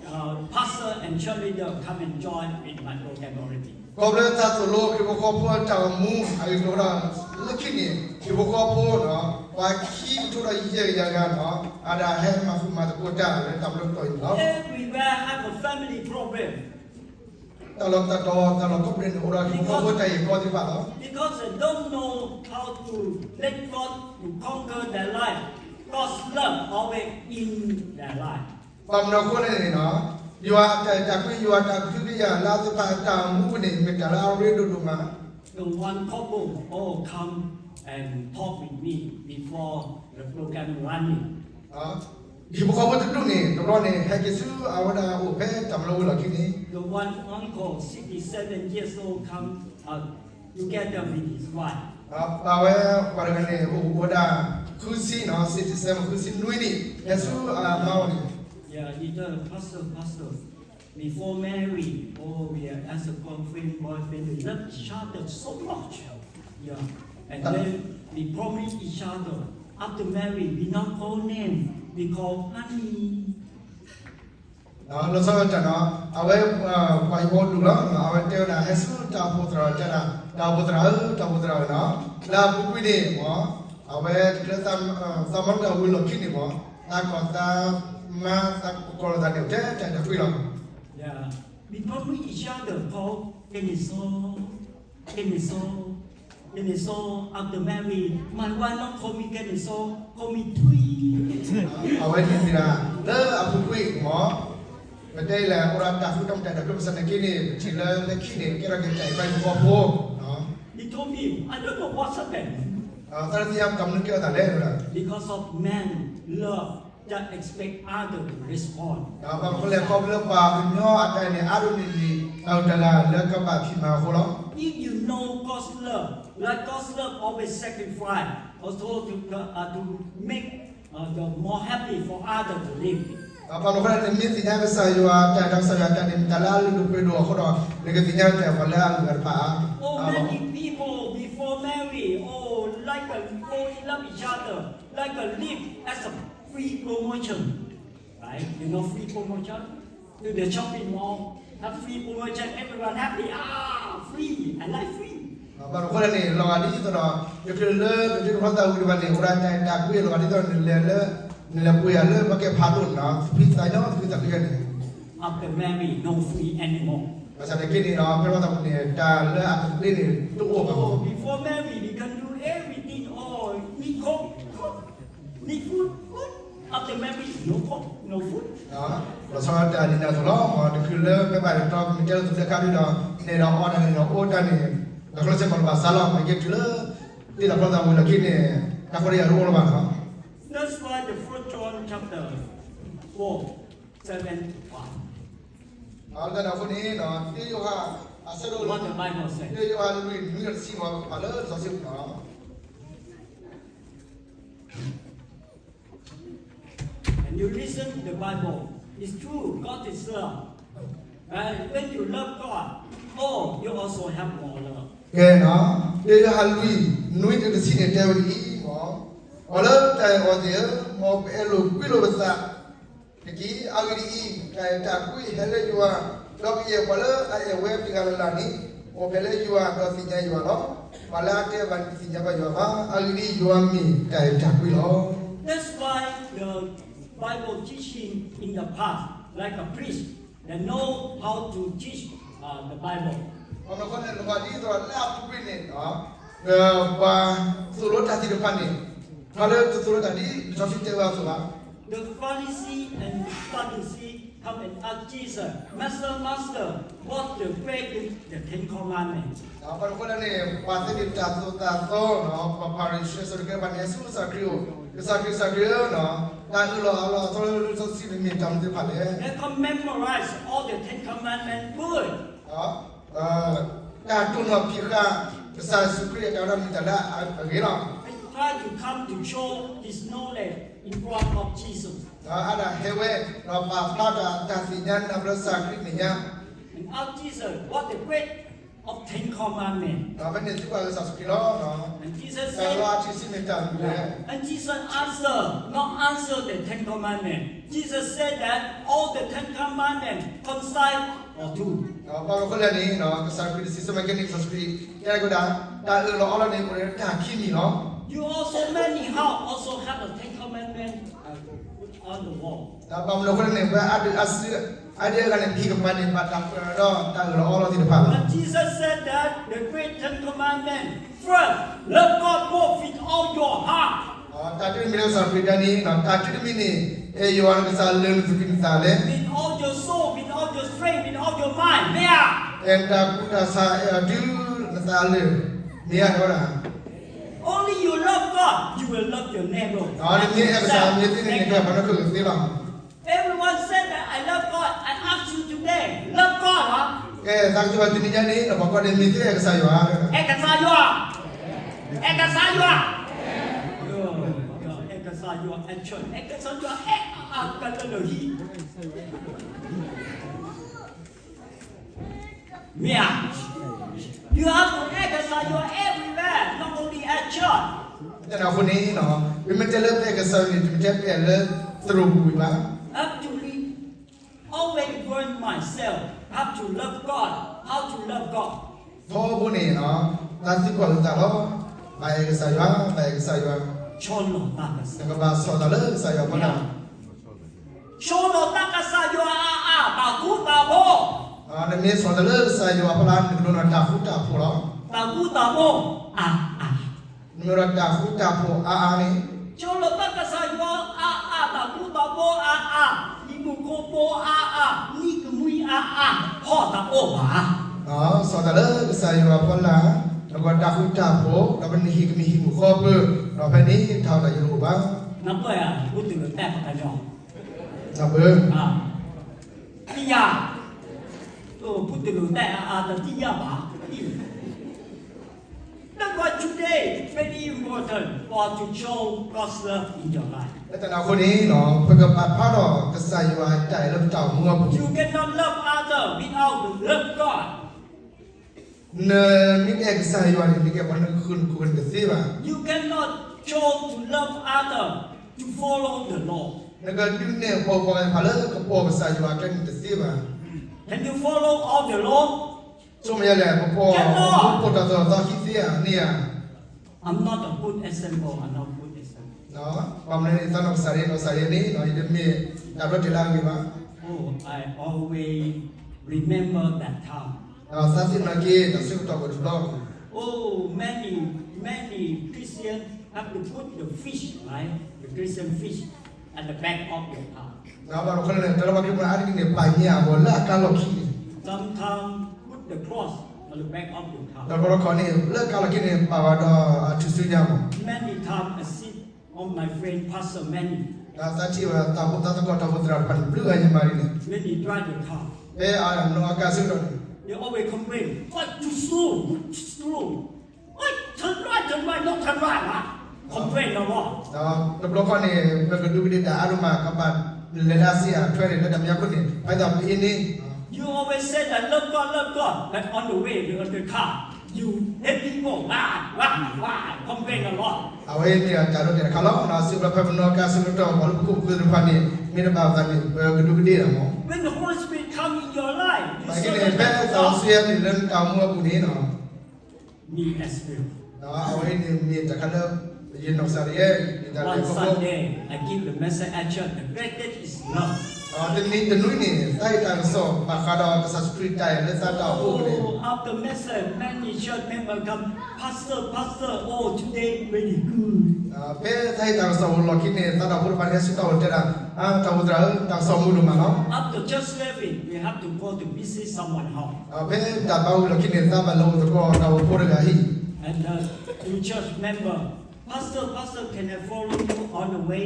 uh, pastor and church leader come and join with my program already. ခီဖျိတၢ်သိၣ်လိခရံာ်ဖိဃီဖိအတၢ်အိၣ်မူအဂ့ၢ်အကျိၤဒီး လၢခံန့ၣ် ခရံာ်ဖိဃီဖိန့ၣ် ပှၤခံကထိဒီးယဲၢ်ကယၤဂၤန့ၣ် အဒၣ်ဟဲမၤဃူမၤသကိးတၢ်လၢတၢ်မၤလိကတီၢ်အံၤန့ၣ်လီၤ. Everywhere have a family problem. တၢ်လီၢ်တၢ်တီ တၢ်လီၢ်ကိးပူၤန့ၣ် အိၣ်ဒီးခရံာ်ဖိဃီဖိတၢ်ဂ့ၢ်ကီသ့ၣ်တဖၣ်လီၤ. Because they don't know how to let God to conquer their life. God's love always in their life. ဘၣ်မနုၤအဃိလဲၣ်န့ၣ်, ယွၤအတၢ်အဲၣ်တၢ်ကွံ ယွၤအတၢ်ကဟုကယာ်လၢအဝဲသ့ၣ်တဖၣ်အတၢ်အိၣ်မူပူၤန့ၣ် မ့ၢ်တၢ်လၢအရ့ဒိၣ်ဒိၣ်မး. The one couple all come and talk with me before the program running. ဒ်ဖိဃီဖိတဒူၣ်န့ၣ် တဘျီန့ၣ် ဟဲက့ၤဆူအဝဲဒၣ်အိၣ်ဖဲတၢ်မၤလိဝံၤလီၢ်ခံန့ၣ်, The one uncle, sixty-seven years old, come, uh, together with his wife. ပာ်ဝဲပှၤတဂၤန့ၣ် အိၣ်ဝဲဒၣ်ဃုဆံန့ၣ် sixty-seven ဃုဆံနွံနံၣ် ဟဲဆူအမါအအိၣ်န့ၣ်. Yeah, he told, Pastor, Pastor, before married, oh, we are as a girlfriend, boyfriend, we love each other so much. Yeah. And then we promise each other, after married, we not call name, we call honey. လီၤဆီဒၣ်တၢ်န့ၣ် အဝဲ ပှၤဟံၣ်ဖိဒူၣ်လီၤ အဝဲတဲဝဲဒၣ် ဟဲဆူတၢ်အိၣ်ဖှိၣ်သရၣ်တဲဒၣ်, တၢ်အိၣ်ဖှိၣ်သရၣ်ဧၢ, တၢ်အိၣ်ဖှိၣ်သရၣ်ဧၢန့ၣ်, လၢအပူၤကွံာ်န့ၣ် အဝဲလၢ သးမၤလိတၢ်ဝံၤလီၢ်ခံန့ၣ်မ့ၢ် သးကီၢ်သးမါသးကီၢ်လိာ်သးန့ၣ် အိၣ်ထဲတၢ်အဲၣ်တၢ်ကွံလီၤ. Yeah. We promise each other call ကဲန့ၣ်စီ ကဲန့ၣ်စီ, ကဲန့ၣ်စီ, after married, my wife not call me ကဲန့ၣ်စီ, call me ထွံၣ်. အဝဲန့ၣ်မ့ၢ်ဒၣ် လၢအပူၤကွံာ်မ့ၢ် ပတဲလဲၣ် အိၣ်ဒီးတၢ်ဃူတၢ်ဖိးတၢ်အဲၣ်တၢ်ကွံ ဘၣ်ဆၣ်သနာ်က့န့ၣ် ပထံၣ်လၢလၢခံန့ၣ် ကဲထီၣ်က့ၤတၢ်အဲၣ်တၢ်ကွံဟံၣ်ဖိဃီဖိ He told me, I don't know what happened. သးတသ့ၣ်ညါ တၢ်မနုၤကဲထီၣ်သးလဲၣ်. Because of man love that expect other to respond. ဘၣ်မနုၤအဃိလဲၣ် ခီဖျိလၢပှၤကညီအတၢ်အဲၣ်န့ၣ် အါတက့ၢ်န့ၣ် တၢ်တဂၤလၢကဘၣ်ဖံးမၤအဃိလီၤ. If you know God's love, like God's love always sacrifice, also to, uh, to make, uh, the more happy for other to live. ဘၣ်မနုၤအဃိလဲၣ် နမ့ၢ်သ့ၣ်ညါကစၢ်ယွၤတၢ် ဒီးကစၢ်ယွၤတၢ်န့ၣ် မ့ၢ်တၢ်လၢအလုၢ်ဒိၣ်ပှ့ၤဒိၣ်အဃိဒီး နကသ့ၣ်ညါတၢ်အဲၣ်ပှၤလၢအဂုၤအဂၤတဖၣ်ဧါ. Oh, many people before marry, oh, like a fall in love each other, like a live as a free promotion. Right? You know free promotion? To the shopping mall, have free promotion, everyone happy. Ah, free, I like free. ဘၣ်မနုၤအဃိလဲၣ်န့ၣ် လီၤဂာ်ဒ်သိးဒီး ယချုးလၢ တချုးတဖျီသးဝံၤတဖၣ်န့ၣ် အိၣ်ဒၣ်တၢ်အဲၣ်တၢ်ကွံ လီၤဂာ်ဒ်သိးနလဲၤလၢ နလဲၤပှ့ၤယၤလၢ market ဖးဒိၣ်န့ၣ် သဖှံသးညီ သဖှံသးခုယၤန့ၣ်. After marry, no free anymore. ဘၣ်ဆၣ်သနာ်က့န့ၣ်ဒီး ဖဲလီၤသးပူၤန့ၣ် တၢ်လၢအကသ့န့ၣ် တအိၣ်ဘၣ်. Oh, before marry, we can do everything. Oh, need cook, cook. Need food, food. After marry, no cook. no food. လီၤဆီဒၣ်တၢ်ဒ်န့ၣ်အသိးလီၤ. တချုးလၢပဘၣ်တၢ်တီ ပမ့ၢ်တဲလၢသူၣ်ဒၢခါဒုဒီး နဲၣ်ဒီးအီၣ်တၢ်န့ၣ်ဒီး အိၣ်တၢ်န့ၣ် တၢ်ကျိၣ်စ့မီၤလၢဘၣ်ဆါလီၤ. မ့ၢ်က့ၤတုၤလၢ တ့ၢ်လီၤဖျီသးဝံၤလီၢ်ခံန့ၣ် တၢ်ဃိဒီးယၤတအိၣ်လၢၤဘၣ်လီၤ. That's why the First John chapter four, seven to five. လၢတၢ်န့ၣ်အဃိန့ၣ် တ့ယိၤဟၣ် အဆၢဒိၣ် What the Bible says. တ့ယိၤဟၣ်လွံၢ် နွံဒီးတဆံန့ၣ် ပာ်လၢလံာ်စီဆှံပူၤလီၤ. And you listen to the Bible. It's true, God is love. Right? When you love God, oh, you also have more love. ကဲနီၤ, တ့ယိၤဟၣ်လွံၢ် နွံတုၤတဆံန့ၣ် တဲဝဲဒ်အံၤ, မ်ပှၤလၢတၢ်အဲၣ်အီၤသ့ၣ်ဧၢ, မ်ပအဲၣ်လိာ်ကွံလိာ်ပသးတက့ၢ်. အဂ့ၢ်ဒ်အံၤ, တၢ်အဲၣ်တၢ်ကွံဟဲလၢယွၤ, ဒီးကယဲၢ်ပှၤလၢအအဲၣ်ဝဲတဂၤလၢ်လၢ်န့ၣ် အိၣ်ဖျဲၣ်လၢယွၤ ဒီးသ့ၣ်ညါယွၤလီၤ. ပှၤလၢအတဲဘၣ်န့ၣ် တသ့ၣ်ညါဘၣ်ယွၤဘၣ်. အဂ့ၢ်ဒ်အံၤ, ယွၤမ့ၢ်တၢ်အဲၣ်တၢ်ကွံလီၤ. That's why the Bible teaching in the past, like a priest, they know how to teach uh, the Bible. အဃိန့ၣ် နကွၢ်ဒ်သိးလၢအပူၤကွံာ်န့ၣ် ပှၤသိၣ်လိတၢ်သ့ၣ်တဖၣ်န့ၣ် ပှၤလၢတသိၣ်လိတၢ်ဒ်လံာ်စီဆှံတဲဝဲအသိးဘၣ်. The Pharisee and Sadducee come and ask Jesus, Master, Master, what's the great in the Ten Commandments? အဃိန့ၣ် ပှၤသ့ၣ်တဖၣ်တၢ်သိၣ်တၢ်သီ ပှၤဖၤရံၤၡဲ စၤဒူးကဲ ပှၤန့ၣ် ဟဲဆူကစၢ်ခရံာ်အအိၣ်, ကစၢ်ခရံာ် ကစၢ်ခရံာ်ဧၢ, တၢ်အၢၣ်လီၤအီလီၤအသီလၢလံာ်စီဆှံန့ၣ် မ့ၢ်တၢ်မနုၤသ့ၣ်တဖၣ်လဲၣ်. They can memorize all the Ten Commandments good. တၢ်တိၢ်နီၣ်ဖံးဃာ် ကစၢ်ယ့ၣ်ၡူးခရံာ်အတၢ်ဝဲဒၣ် မ့ၢ်တၢ်လၢအဂ့ၤလီၤ. He tried to come to show his knowledge in front of Jesus. အါဒၣ်ဟဲဝဲ ဒီးပာ်ဖျါတၢ် တၢ်သ့ၣ်ညါနၢ်ပၢၢ်ကစၢ်ခရံာ်မဲာ်ညါ And ask Jesus, what the great of Ten Commandments? ဒီးဖဲန့ၣ်သံကွၢ်ကစၢ်ယ့ၣ်ၡူးခရံာ်လီၤ. And Jesus တၢ် said, လၢအထံၣ်ဆံးမ့ၢ်တၢ်မနုၤလဲၣ်. And Jesus answered, not answer the Ten Commandments. Jesus said that all the Ten Commandments coincide or two. ဒီးဘၣ်မနုၤအဃိလဲၣ်န့ၣ် ကစၢ်ခရံာ်တစံးဆၢမ့ၢ်ကဲန့ၣ် ကစၢ်ခရံာ်တဲကဒါ တၢ်အၢၣ်လီၤအီလီၤန့ၣ် အိၣ်ဒီးတၢ်ခံမံၤလီၤ. You also, many house also have a Ten Commandments uh, put on the wall. ဒီးဘၣ်မနုၤအဃိလဲၣ်န့ၣ် ပှၤအါဒုၣ်အါစု အါဒုၣ်အါဂၤန့ၣ် ပဟံၣ်ကပၤန့ၣ် ဘၣ်တၢ်ပၢၢ်ဒီးတၢ်အၢၣ်လီၤအီလီၤသ့ၣ်တဖၣ်လီၤ. But Jesus said that the great Ten Commandments, first, love God more with all your heart. တၢ်တမံၤလၢကစၢ်ခရံာ်တဲန့ၣ် တၢ်တမံၤန့ၣ် အဲၣ်ယွၤနကစၢ်လၢနသူၣ်ကံၢ်နသးလဲၣ်. With all your soul, with all your strength, with all your mind, မ့ၢ်ဧါ. အဲၣ်နတၢ်ကူၣ်တၢ်ဆး အဲၣ်အီၤတုၤနသးလၢာ် မ့ၢ်ဧါ တဲဝဲဒၣ် Only you love God, you will love your neighbor. နမ့ၢ်အဲၣ်ကစၢ်ယွၤသ့န့ၣ် နကအဲၣ်ပှၤနီၢ်ခိၣ်ကသ့လီၤ. Everyone said that I love God. I ask you today, love God, huh? ကဲ သးကစၢ်ယွၤတနံၤညါန့ၣ် နဘၣ်ကွၢ်ဒီးမ့ၢ်သ့အဲၣ်ကစၢ်ယွၤ. အဲၣ်ကစၢ်ယွၤ. အဲၣ်ကစၢ်ယွၤ. အဲၣ်ကစၢ်ယွၤ အဲၣ် church အဲၣ်ကစၢ်ယွၤ အဲၣ်အကလၢလၢဟံၣ် မ့ၢ်ဧါ. You have to အဲၣ်ကစၢ်ယွၤ everywhere, not only at church. တၢ်န့ၣ်အဃိန့ၣ် ပမ့ၢ်တဲလၢပအဲၣ်ကစၢ်ယွၤန့ၣ် တမ့ၢ်တဲပအဲၣ်လၢသရိာ်ပူၤဝံၤဘၣ်. Actually, always learn myself how to love God, how to love God. ထီဘိန့ၣ် တၢ်သံကွၢ်လီၤသးလီၤ. ဘၣ်အဲၣ်ကစၢ်ယွၤ, ဘၣ်အဲၣ်ကစၢ်ယွၤ, နကဘၣ်ဆီၣ်သးလၢကစၢ်ယွၤအဖီလာ်. ဆိလီၤသးကစၢ်ယွၤအါအါ တၢ်ဃူတၢ်ဖိး. နမ့ၢ်ဆီၣ်သးလၢကစၢ်ယွၤအဖီလာ် နကဒိးန့ၢ်တၢ်ဃူတၢ်ဖိးလီၤ. တၢ်ဃူတၢ်ဖိးအါအါ. နမ့ၢ်ဒီးတၢ်ဃူတၢ်ဖိးအါအါန့ၣ် ဆိလီၤသးကစၢ်ယွၤအါအါ တၢ်ဃူတၢ်ဖိးအါအါ, ဟံၣ်မူခိၣ်ဖိအါအါ, နံၤကမှံအါအါ, ဟီၣ်တအိၣ်ဘၣ်. ဆီၣ်သးလၢကစၢ်ယွၤအဖီလာ်, နကဘၣ်တၢ်ဃူတၢ်ဖိး, ဒီးပနံၤဟံၣ်ကမ့ၢ်ဟံၣ်မူခိၣ်ဖိ, ဒီးဖဲန့ၣ် တၢ်ဟီၣ်တၢ်ယၢၤတအိၣ်ဘၣ်. နပၢၢ်ဧါ, ဘူးတံၢ်လိာ်တဲာ်ပှၤကညီ, နပၢၢ်, သံယၤ, ဘူးတံၢ်လိာ်တဲာ်အါအါ တသံယၤဘၣ်. That's why today it's very important for to show God's love in your life. လၢတၢ်န့ၣ်အဃိန့ၣ် ပကပာ်ဖျါထီၣ်ကစၢ်ယွၤအတၢ်အဲၣ်လၢပတၢ်အိၣ်မူအပူၤ. You cannot love other without love God. နမ့ၢ်တအဲၣ်ကစၢ်ယွၤန့ၣ် နကအဲၣ်ပှၤနခိၣ်နူာ်နသ့ဘၣ်. You cannot show to love other to follow the law. နကဒုးနဲၣ်ပှၤဂၤတဖၣ်လၢကပိာ်ကစၢ်ယွၤအကျဲန့ၣ်တသ့ဘၣ်. Can you follow all the law? ဆိကမိၣ်ယၤလဲၣ် ပပိာ်, ပပိာ်တၢ်သိၣ်တၢ်သီခံသ့ဧါ, န့ၣ်ဧါ. I'm not a good example, I'm not a good example. ဘၣ်မနုၤန့ၣ် သးနီၢ်ကစၢ်ဒ်နီၢ်ကစၢ်ယဲန့ၣ် ယတမ့ၢ်တၢ်ဘျၢတဲာ်လၢအဂ့ၤဘၣ်. Oh, I always remember that time. သးသ့ၣ်နီၣ်က့ၤ တၢ်ဆၢကတီၢ်အိၣ်တဘျီ. Oh, many, many Christians have to put the fish, right? The Christian fish at the back of their car. ဒီးဘၣ်တခီန့ၣ် တၢ်လၢပှၤခရံာ်ဖိအါတက့ၢ်န့ၣ် ပာ်ညၣ်အဂီၤလၢအကါလီၢ်ခံန့ၣ်, Sometimes put the cross on the back of your car. ဒီးတဘျီတခီန့ၣ် လၢကါလီၢ်ခံန့ၣ် ပာ်ဝဲဒီးအထူၣ်စုညါမး. Many times I sit on my friend Pastor Manny. ဒီးသးထံၣ်ဝဲဒၣ်တၢ်ဖိသၣ်သကိးတၢ်အိၣ်ဖှိၣ်သရၣ်တဖၣ်န့ၣ် ဘျုးဂၤညါမးဒ်န့ၣ်, When he drive the car, ဖဲအနီၢ်အကါဆၢကတီၢ်န့ၣ်, they always complain, Why too slow? Too slow. Why turn right, turn right, not turn right မး complain နီၤမး. ဒီးတဘျီခီန့ၣ် ပကဒူးကဒ့ၣ်တၢ်အါဒိၣ်မး ကဘၣ်လဲၤလၢအစ့အထွဲန့ၣ် လၢတၢ်မ့ၢ်အခိၣ်န့ၣ် ဖဲဒၣ်ပအ့န့ၣ် You always say that love God, love God, but on the way to the car, you hit people, wah, wah, wah, complain a lot. အဝဲမ့ၢ်တၢ်ဒိးတဲတခါလီၤ. စံးဘျုးဖဲပနီၢ်ကါဆၢကတီၢ် ပှၤလၢပခိၣ်ပဃၢၤသ့ၣ်တဖၣ်န့ၣ် မ့ၢ်တဘၣ်သးန့ၣ် ပကဒူးကဒ့ၣ်တၢ်မး. When the Holy Spirit come in your life, you ဘၣ်ဆၣ်န့ၣ် ဖဲသးစီဆှံန့ၣ်လၢနတၢ်အိၣ်မူအပူၤန့ၣ် Me as well. အဝဲအံၤန့ၣ်မ့ၢ်တၢ်ခါလၢ ယနီၢ်ကစၢ်ဒၣ်ယဲ ယတၢ်လဲၤခီဖျိ One Sunday, I give the message at church, the greatest is love. တနံၤတနွံန့ၣ် သးဟ့ၣ်တၢ်ကစီၣ်ဘၣ်ဃးဒီးကစၢ်ယ့ၣ်ၡူးခရံာ်တၢ်အဲၣ်လၢသးတၢ်အိၣ်ဖှိၣ်န့ၣ်, Oh, after message, many church member come, Pastor, Pastor, oh, today very good. ဖဲသးဟ့ၣ်တၢ်ကစီၣ်အိၣ်လီၢ်ခံန့ၣ် သးတၢ်အိၣ်ဖှိၣ်တဖၣ်န့ၣ် ဟဲဆူတၢ်အိၣ်တဲဒၣ်, အါ တၢ်အိၣ်ဖှိၣ်သရၣ်ဧၢ တၢ်ကစီၣ်မုာ်ဒိၣ်မးလီၤ. After church service, we have to go to visit someone house. ဖဲတၢ်ဘါဝံၤလီၢ်ခံန့ၣ် သးဘၣ်လဲၤအိၣ်သကိးတၢ်အိၣ်ဖှိၣ်တဂၤဟံၣ်, And the two church member, Pastor, Pastor, can I follow you all the way?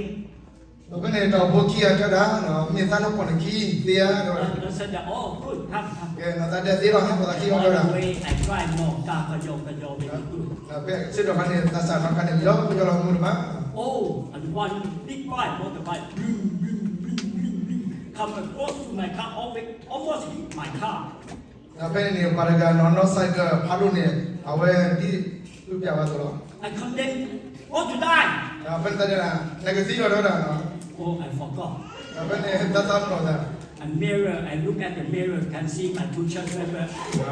ဒီးဖဲန့ၣ် တၢ်အိၣ်ဖှိၣ်ခံဂၤတဲဒၣ်, မ့ၢ်သးလၢပိာ်နခံသ့ဧါ တဲဝဲဒၣ်. I said that, oh, good, come, come. ကဲ သးဒဲးသ့လီၤ ဟဲပိာ်သးခံလီၤ တဲဝဲဒၣ်. On the way, I drive more car, ကယီကယီ very good. ဖဲဆၢကတီၢ်ခါန့ၣ် သးစၢ်နီၢ်ကါန့ၣ် ကယီကယီလီၤမုာ်ဒိၣ်မး. Oh, and one big bike, motorbike, vroom, vroom, vroom, vroom, vroom, come across to my car, almost, almost hit my car. ဒီးဖဲန့ၣ်န့ၣ် ပှၤတဂၤနီၢ်နီၢ် cycle ဖးဒိၣ်န့ၣ် အဝဲဒ်သူၣ်ပျဲဝဲအသိးလီၤ. I condemn, go to die. ဒီးဖဲန့ၣ်သးတဲဒၣ်, နကသံလီၤ တဲဝဲဒၣ်. Oh, I forgot. ဒီးဖဲန့ၣ်သးသးပနီၣ်သး A mirror, I look at the mirror, can see my two church member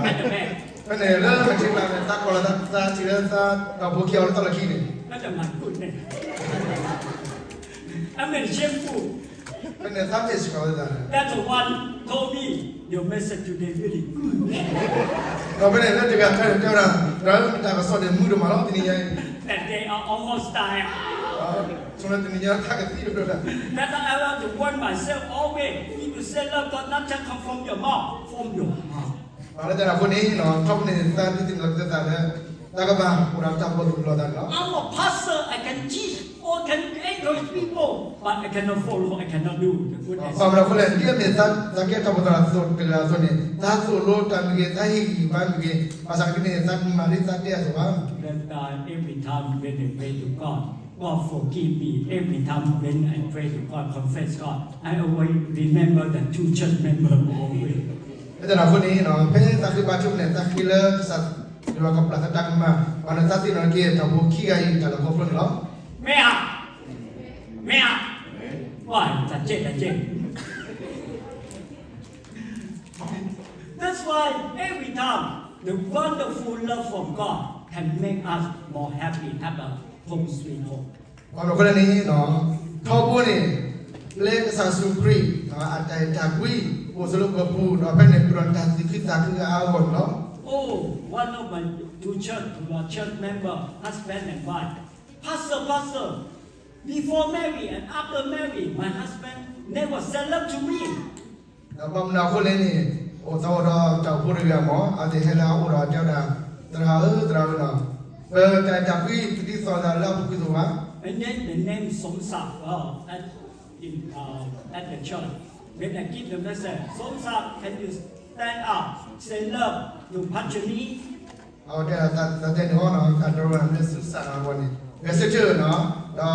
at the back. ဖဲန့ၣ်လၢမ့ၢ်ထံၣ်ဘၣ်န့ၣ် သးကွၢ်လီၤသး သးထံၣ်လၢသးတၢ်အိၣ်ဖှိၣ်ခံဂၤအိၣ်လၢသီလီၢ်ခံန့ၣ်, Look at my goodness. I'm ashamed. ဖဲန့ၣ်သးမ့ၢ်စှၤဝဲသးန့ၣ်, That's the one told me, your message today really good. ဒီးဖဲန့ၣ်လၢတဂၤဖဲန့ၣ်တဲဝဲဒၣ်, ဒီးနတၢ်ကစီၣ်န့ၣ်မုာ်ဒိၣ်မးလီၤ တနံၤညါအံၤ, That day I almost die. ဆိလၢတနံၤညါတၢ်ကသံတဖျၢၣ်ဒၣ်. That's why I want to warn myself always, if you say love God, nothing come from your mouth, from your heart. လၢတၢ်န့ၣ်အဃိန့ၣ် ထီဘိန့ၣ် သးဒုးသ့ၣ်နီၣ်လီၤက့ၤသးလၢ တၢ်ကဘၣ်အိၣ်ဒီးတၢ်ဘီၣ်လိာ်လိာ်သးန့ၣ်လီၤ. I'm a pastor, I can teach or can encourage people, but I cannot follow, I cannot do the good as ဘၣ်မနုၤအဃိလဲၣ်, ဒ်အမ့ၢ်သးကဲတၢ်အိၣ်ဖှိၣ်သရၣ်တဂၤအသိးန့ၣ် သးသိၣ်လိတၢ်မ့ၢ်ဂ့ၤ, သးဟ့ၣ်ဂံၢ်ဘါမ့ၢ်ဂ့ၤ, ဘၣ်ဆၣ်ကန့ၣ် သးမၤဒ်သးတဲအသိးဘၣ်. That time, every time when I pray to God, God forgive me. Every time when I pray to God, confess God, I always remember the two church member always. လၢတၢ်န့ၣ်အဃိန့ၣ် ဖဲသးဃ့ဘါထုကဖၣ်န့ၣ် သးဃ့လၢကစၢ်ယွၤကပျၢ်သးတၢ်ကမၣ်, ဘၣ်န့ၣ်သးသ့ၣ်နီၣ်က့ၤတၢ်အိၣ်ဖှိၣ်ခံဂၤအံၤ တၢ်လဲၤခီဖျိန့ၣ်လီၤ. မ့ၢ်ဧါ, မ့ၢ်ဧါ, ဝါ, တၢ်ကဲ, တၢ်ကဲ. That's why every time the wonderful love from God can make us more happy, have a home sweet home. ဘၣ်မနုၤအဃိလဲၣ်န့ၣ်, ထီဘိန့ၣ် လၢကစၢ်ယ့ၣ်ၡူးခရံာ် အတၢ်အဲၣ်တၢ်ကွံ အိၣ်ဆိးလၢပပူၤ ဒီးဖဲန့ၣ် ပဒိးတၢ်သးခုအါဂီၢ်န့ၣ်လီၤ. Oh, one of my two church, two church member, husband and wife. Pastor, pastor, before marry and after marry, my husband never said love to me. ဒီးဘၣ်မနုၤအဃိလဲၣ်န့ၣ်, အိၣ်သးအိၣ်ဒီးတၢ်အိၣ်ဖှိၣ်တဂၤမး အသ့ၣ်ဟဲလၢအအိၣ်ဒီးတဲဝဲဒၣ်, သရၣ်ဧၢ, သရၣ်ဧၢနီၤ, ပတၢ်အဲၣ်တၢ်ကွံ ပဒ်သိးသးလၢအပူၤကွံာ်အသိးဘၣ်. And then the name สมศักดิ์ uh, at, in, uh, at the church. When I give the message, สมศักดิ์, can you stand up, say love to Pachani? အဝဲတဲဒၣ်သးတဲန့ၣ်အီၤနီၤ, အတရၢၢ်လၢသူၣ်စၢ်နီၤဝဲန့ၣ် ဂဲၤဆၢထၢၣ်နီၤ,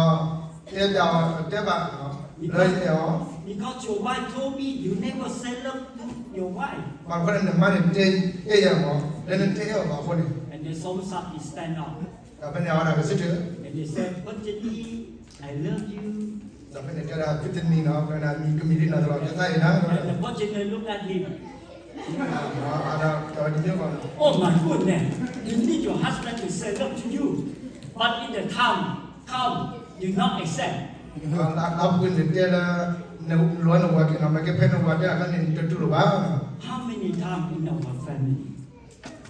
ဒီးတဲဘၣ်အီၤ, တဲဘၣ်လၢယအဲၣ်အီၤ, Because your wife told me you never say love to your wife. ဘၣ်မနုၤအဃိလဲၣ် နမါန့ၣ်တဲအဲၣ်ယၤမး လၢနတအဲၣ်အီၤဘၣ်အဃိန့ၣ်. And then สมศักดิ์ he stand up. ဒီးဖဲန့ၣ်အဝဲဒၣ်ဂဲၤဆၢထၢၣ် And he said, Pachani, I love you. ဒီးဖဲန့ၣ်တဲဒၣ် ဖုတနံၤနီၤ, ဖဲန့ၣ်မံၤကမံၤဒ်နီၤသလီၤ တဲသးအဲၣ်နၤ And the Pachani look at him. ဒီး Oh my goodness, you need your husband to say love to you. But in the time come, you not accept. လၢအပူၤကွံာ်န့ၣ်တဲလၢ နလိၣ်နဝၤက့ၤနီၤ, မ့ၢ်ကဲဖဲနဝၤတဲအခါန့ၣ် နတတူၢ်လိာ်ဘၣ်. How many times in our family?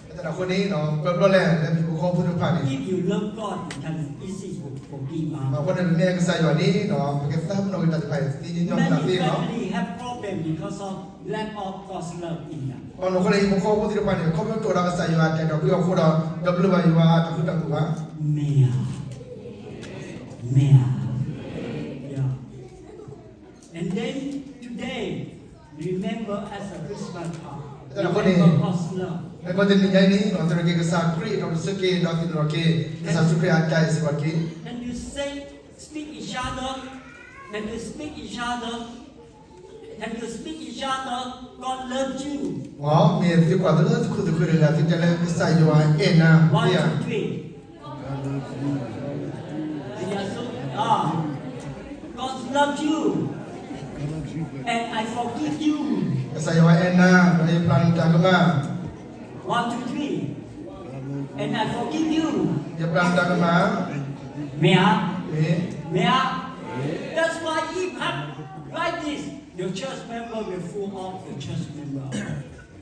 အဃိန့ၣ် ပဘျီလဲၣ်လၢ ဟီၣ်ခိၣ်ဖိသ့ၣ်တဖၣ်န့ၣ်, if you love God, you can easily forgive others. အဃိန့ၣ် ပမ့ၢ်အဲၣ်ကစၢ်ယွၤန့ၣ်ဒီး ပကသးပ့ၤနီၣ်က့ၤတၢ်သ့ၣ်တဖၣ်အံၤ သ့ညီညီနုၢ်နၢ်သ့လီၤ. Many family have problem because of lack of God's love in them. ဘၣ်မနုၤအဃိလဲၣ် ဟံၣ်ဖိဃီဖိသ့ၣ်တဖၣ်န့ၣ် ခီဖျိတအိၣ်ဒီးကစၢ်ယွၤအတၢ်အဲၣ်တၢ်ကွံအဃိဒီး ဒီးတလိၣ်ဘၣ်ယွၤအတၢ်ဃူတၢ်ဖိးဘၣ်. မ့ၢ်ဧါ, မ့ၢ်ဧါ, yeah. And then today, remember as a Christmas card, အဃိန့ၣ် remember God's love. မ့ၢ်ကွၢ်တနံၤညါအံၤန့ၣ် သရိာ်က့ၤကစၢ်ခရံာ်ဒီးပစူၢ်က့ၤဒီးသ့ၣ်နီၣ်ထီၣ်က့ၤ ကစၢ်ယ့ၣ်ၡူးခရံာ်အတၢ်အဲၣ်စ့ၢ်ကီးတက့ၢ်. Can you say, speak each other? Can you speak each other? Can you speak each other? God loves you. မ့ၢ်သုကွၢ်သလၢသုခိၣ်သုဃၢၤတဂၤ သုတဲလၢကစၢ်ယွၤအဲၣ်နၤ. One, two, three. God loves you and I forgive you. ကစၢ်ယွၤအဲၣ်နၤ ဒီးယပျၢ်နတၢ်ကမၣ်. One, two, three. And I forgive you. ယပျၢ်နတၢ်ကမၣ်. မ့ၢ်ဧါ, မ့ၢ်ဧါ. That's why if have like this, your church member will full of the church member.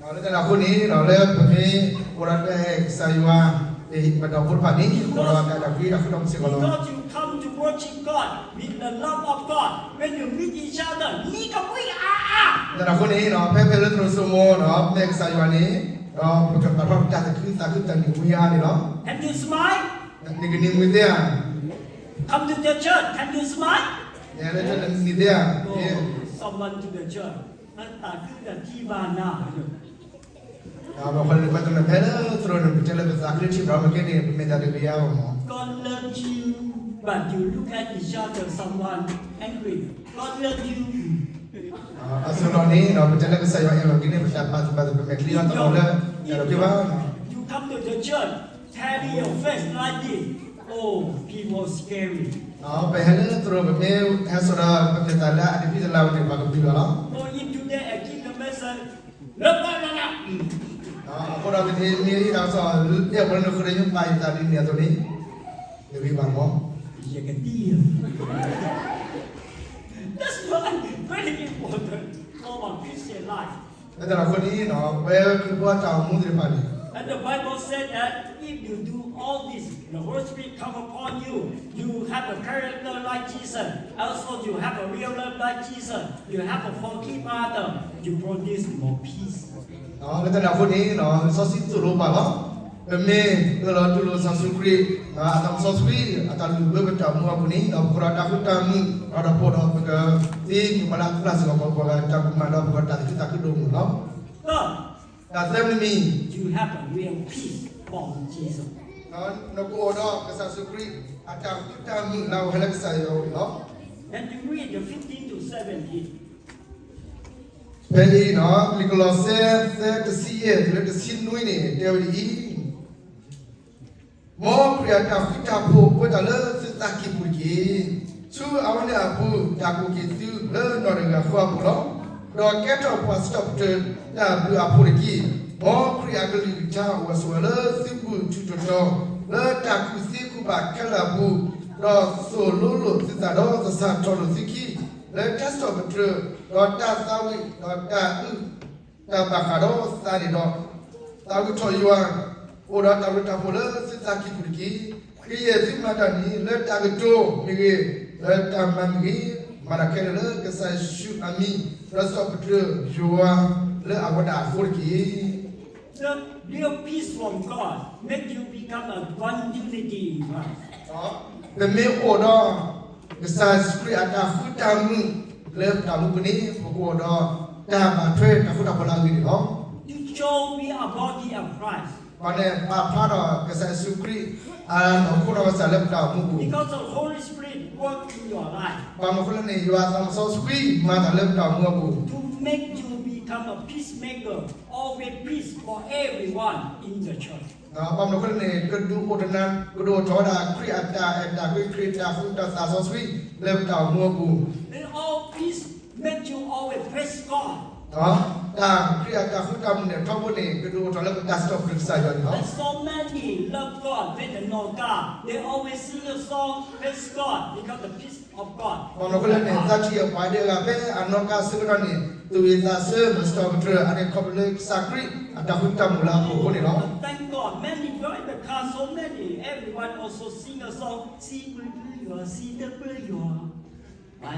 လၢတၢ်န့ၣ်အဃိန့ၣ် လၢပမ့ၢ်အိၣ်ဒီးတၢ်အဲၣ်ကစၢ်ယွၤ ပဒီပုၢ်ဝဲၢ်တဖၣ်န့ၣ် အိၣ်ဒီးတၢ်အဲၣ်တၢ်ကွံတၢ်ဃူတၢ်ဖိးစ့ၢ်ကီးလီၤ. Because you come to worship God with the love of God, when you meet each other, နံၤကမှံအါအါ. လၢတၢ်န့ၣ်အဃိန့ၣ် ဖဲဖဲလၢသရိာ်စိမိၤဒီး ပအဲၣ်ကစၢ်ယွၤန့ၣ် ဒီးပကပာ်ထီၣ်တၢ်သးခု သးခုတၢ်နံၤကမှံအါအါန့ၣ်လီၤ. Can you smile? နကနံၤမှံသ့ဧါ. Come to the church, can you smile? နလဲၤလၢတၢ်နံၤသ့ဧါ. Someone to the church, နသးခုတၢ်ထံၣ်ဘၣ်နၤ. ဒီးပကွၢ်လၢပှၤတနီၤဖဲလၢသရိာ်န့ၣ် ပတဲလၢပသးခုထံၣ်ဘၣ်မ့ၢ်က့န့ၣ် ပမ့ၢ်တၢ်တဂ့ၤအါဘၣ်မး. God loves you, but you look at each other, someone angry. God loves you. အစိၤလီၤန့ၣ်ဒီး ပတဲလၢကစၢ်ယွၤအဲၣ်မ့ၢ်က့န့ၣ် ပတၢ်ပာ်သူၣ်ပာ်သး ပမဲာ်ချံအသးလီၤလၢ တၢ်ဒိးက့ၤဘၣ်. You come to the church, carry your face like this. Oh, people scary. ပဟဲလၢသရိာ် ပမ့ၢ်ဟဲစိာ်ဒီး ပမဲာ်သၣ်လၢအတဖံးတလၢ်ဝဲန့ၣ် ပှၤကဘျုးဘၣ်လီၤ. So if today I give the message, လၢပှၤလၢ်လၢ်, အဃိဒီးတနံၤမ့ၢ်တၢ်ကစီၣ် အဲၣ်ပှၤလၢနဃုရညူပာ်ယသးဒ်န့ၣ်အသိးန့ၣ် တဂ့ၤဘၣ်မး. ယကဒံ, that's why very important for our Christian life. လၢတၢ်န့ၣ်အဃိန့ၣ် ပဝဲခရံာ်ဖိအတၢ်အိၣ်မူသ့ၣ်တဖၣ်န့ၣ် And the Bible said that if you do all this, the Holy Spirit come upon you, you have a character like Jesus, also you have a real love like Jesus, you have a forgive other, you produce more peace. လၢတၢ်န့ၣ်အဃိန့ၣ် လံာ်စီဆှံသိၣ်လိပှၤလီၤ. ပမ့ၢ်အၢၣ်လီၤတူၢ်လိာ်ကစၢ်ယ့ၣ်ၡူးခရံာ် အသးစီဆှံ အတၢ်လုၢ်ဘၢပတၢ်အိၣ်မူအပူၤန့ၣ် ဒီးပကဒိးတၢ်ဃူတၢ်မုာ် ဒီးဒီးဖိဒီးပကသ့မုၢ်မၤလၢအသရၣ်စ့ၢ်ကီး ပှၤတၢ်ကမၣ်ဒီးပကတၢ်သးခုတၢ်ခုဒိၣ်မုၢ်လီၤ. တၢ်သၢမံၤ, you have a real peace from Jesus. နကအိၣ်ဒီးကစၢ်ယ့ၣ်ၡူးခရံာ် အတၢ်ဃူတၢ်မုာ်လၢအဝဲဟဲလၢကစၢ်ယွၤအအိၣ်န့ၣ်လီၤ. Then you read the fifteen to seventeen. ဖဲအံၤ လံာ်ကလီးစဲ သၢ တဆံယဲၢ် တုၤလၢတဆံနွံန့ၣ် တဲဝဲဒ်အံၤ, မ်ခရံာ်အတၢ်ဃူတၢ်ဖိး ပှဲၤတၢ်လၢသုသးကံၢ်ပူၤတက့ၢ်. ဆူအဝဲန့ၣ်အပူၤ တၢ်ကူးက့ၤသုလၢနီၢ်တဂၤဃီအပူၤလီၤ. ဒီးကဲထီၣ်ပှၤစံးထီၣ်ပတြၢၤတၢ်ဘျုးအဖိတက့ၢ်. မ်ခရံာ်အကလုၢ်ကထါအိၣ်ဝဲဆိးဝဲလၢသုပူၤထူးထီၣ်တီၤ လၢတၢ်ကူၣ်သ့ကူၣ်ဘၣ်ခဲလၢာ်အပူၤ, ဒီးသိၣ်လိလိာ်သုသးဒီးသဆၣ်ထီၣ်လိာ်သုခံ လၢတၢ်စံးထီၣ်ပတြၢၤ ဒီးတၢ်သးဝံၣ် ဒီးတၢ်အုၣ် တၢ်ဘၣ်ဃးဒီးသးန့ၣ်ဒီး သးဝံၣ်ထီၣ်ယွၤ, အိၣ်ဒီးတၢ်ဘျုးတၢ်ဖှိၣ်လၢသုသးကံၢ်ပူၤတက့ၢ်. ကယဲၢ်သုမၤတၢ်န့ၣ် လၢတၢ်ကတိၤမ့ၢ်ဂ့ၤ, လၢတၢ်မၤမ့ၢ်ဂ့ၤ, မၤတၢ်ခဲလၢာ်လၢကစၢ်ယ့ၣ်ၡူးအမံၤ, ဒီးစံးထီၣ်ပတြၢၤယွၤလၢအဝဲဒၣ်အဃိတက့ၢ်. The real peace from God make you become a one unity in Christ. ပမ့ၢ်အိၣ်ဒီး ကစၢ်ယ့ၣ်ၡူးခရံာ်အတၢ်ဃူတၢ်မုာ်လၢပတၢ်အိၣ်မူပူၤန့ၣ် ပကအိၣ်ဒီး တၢ်ဘၣ်ထွဲတၢ်ဃူတၢ်ဖိးလၢအဂ့ၤန့ၣ်လီၤ. You shall be a body of Christ. ပှၤန့ၣ် ပာ်ဖျါထီၣ်ကစၢ်ယ့ၣ်ၡူးခရံာ် အနီၢ်ခိနီၢ်ကစၢ်လၢပတၢ်အိၣ်မူပူၤ Because the Holy Spirit work in your life. ဘၣ်မနုၤအဃိလဲၣ်န့ၣ် ယွၤအသးစီဆှံမၤတၢ်လၢပတၢ်အိၣ်မူအပူၤ To make you become a peacemaker, always peace for everyone in the church. ဘၣ်မနုၤအဃိလဲၣ်န့ၣ် ကဒုးအိၣ်တနၤ ကဒုးအိၣ်ထီၣ်ဝဲဒၣ်ခရံာ်အတၢ်အဲၣ်တၢ်ကွံ ခရံာ်တၢ်ဃူတၢ်သးစီဆှံ လၢပတၢ်အိၣ်မူအပူၤ Let all peace make you always praise God. တၢ်ခရံာ်အတၢ်ဃူတၢ်မုာ်န့ၣ် ထီဘိန့ၣ် ကဒုးအိၣ်ထီၣ်လၢပတၢ်စံးထီၣ်ပတြၢၤကစၢ်ယွၤန့ၣ်လီၤ. And so many love God, when the Norca, they always sing a song, praise God, because the peace of God. ဘၣ်မနုၤအဃိလဲၣ်န့ၣ် သးထံၣ်အပှၤဒဲးဂၤဖဲအနီၣ်ကါဆၢကတီၢ်န့ၣ် သူၣ်ဝံသးစူၤ မၤစံးထီၣ်ပတြၢၤ အန့ၣ်ခီဖျိလၢကစၢ်ခရံာ်အတၢ်ဃူတၢ်မုာ်လၢအပူၤအဃိန့ၣ်လီၤ. But thank God, many join the car, so many, everyone also sing a song, စံးဘျုးယွၤ, စံးဘျုးယွၤ. Why?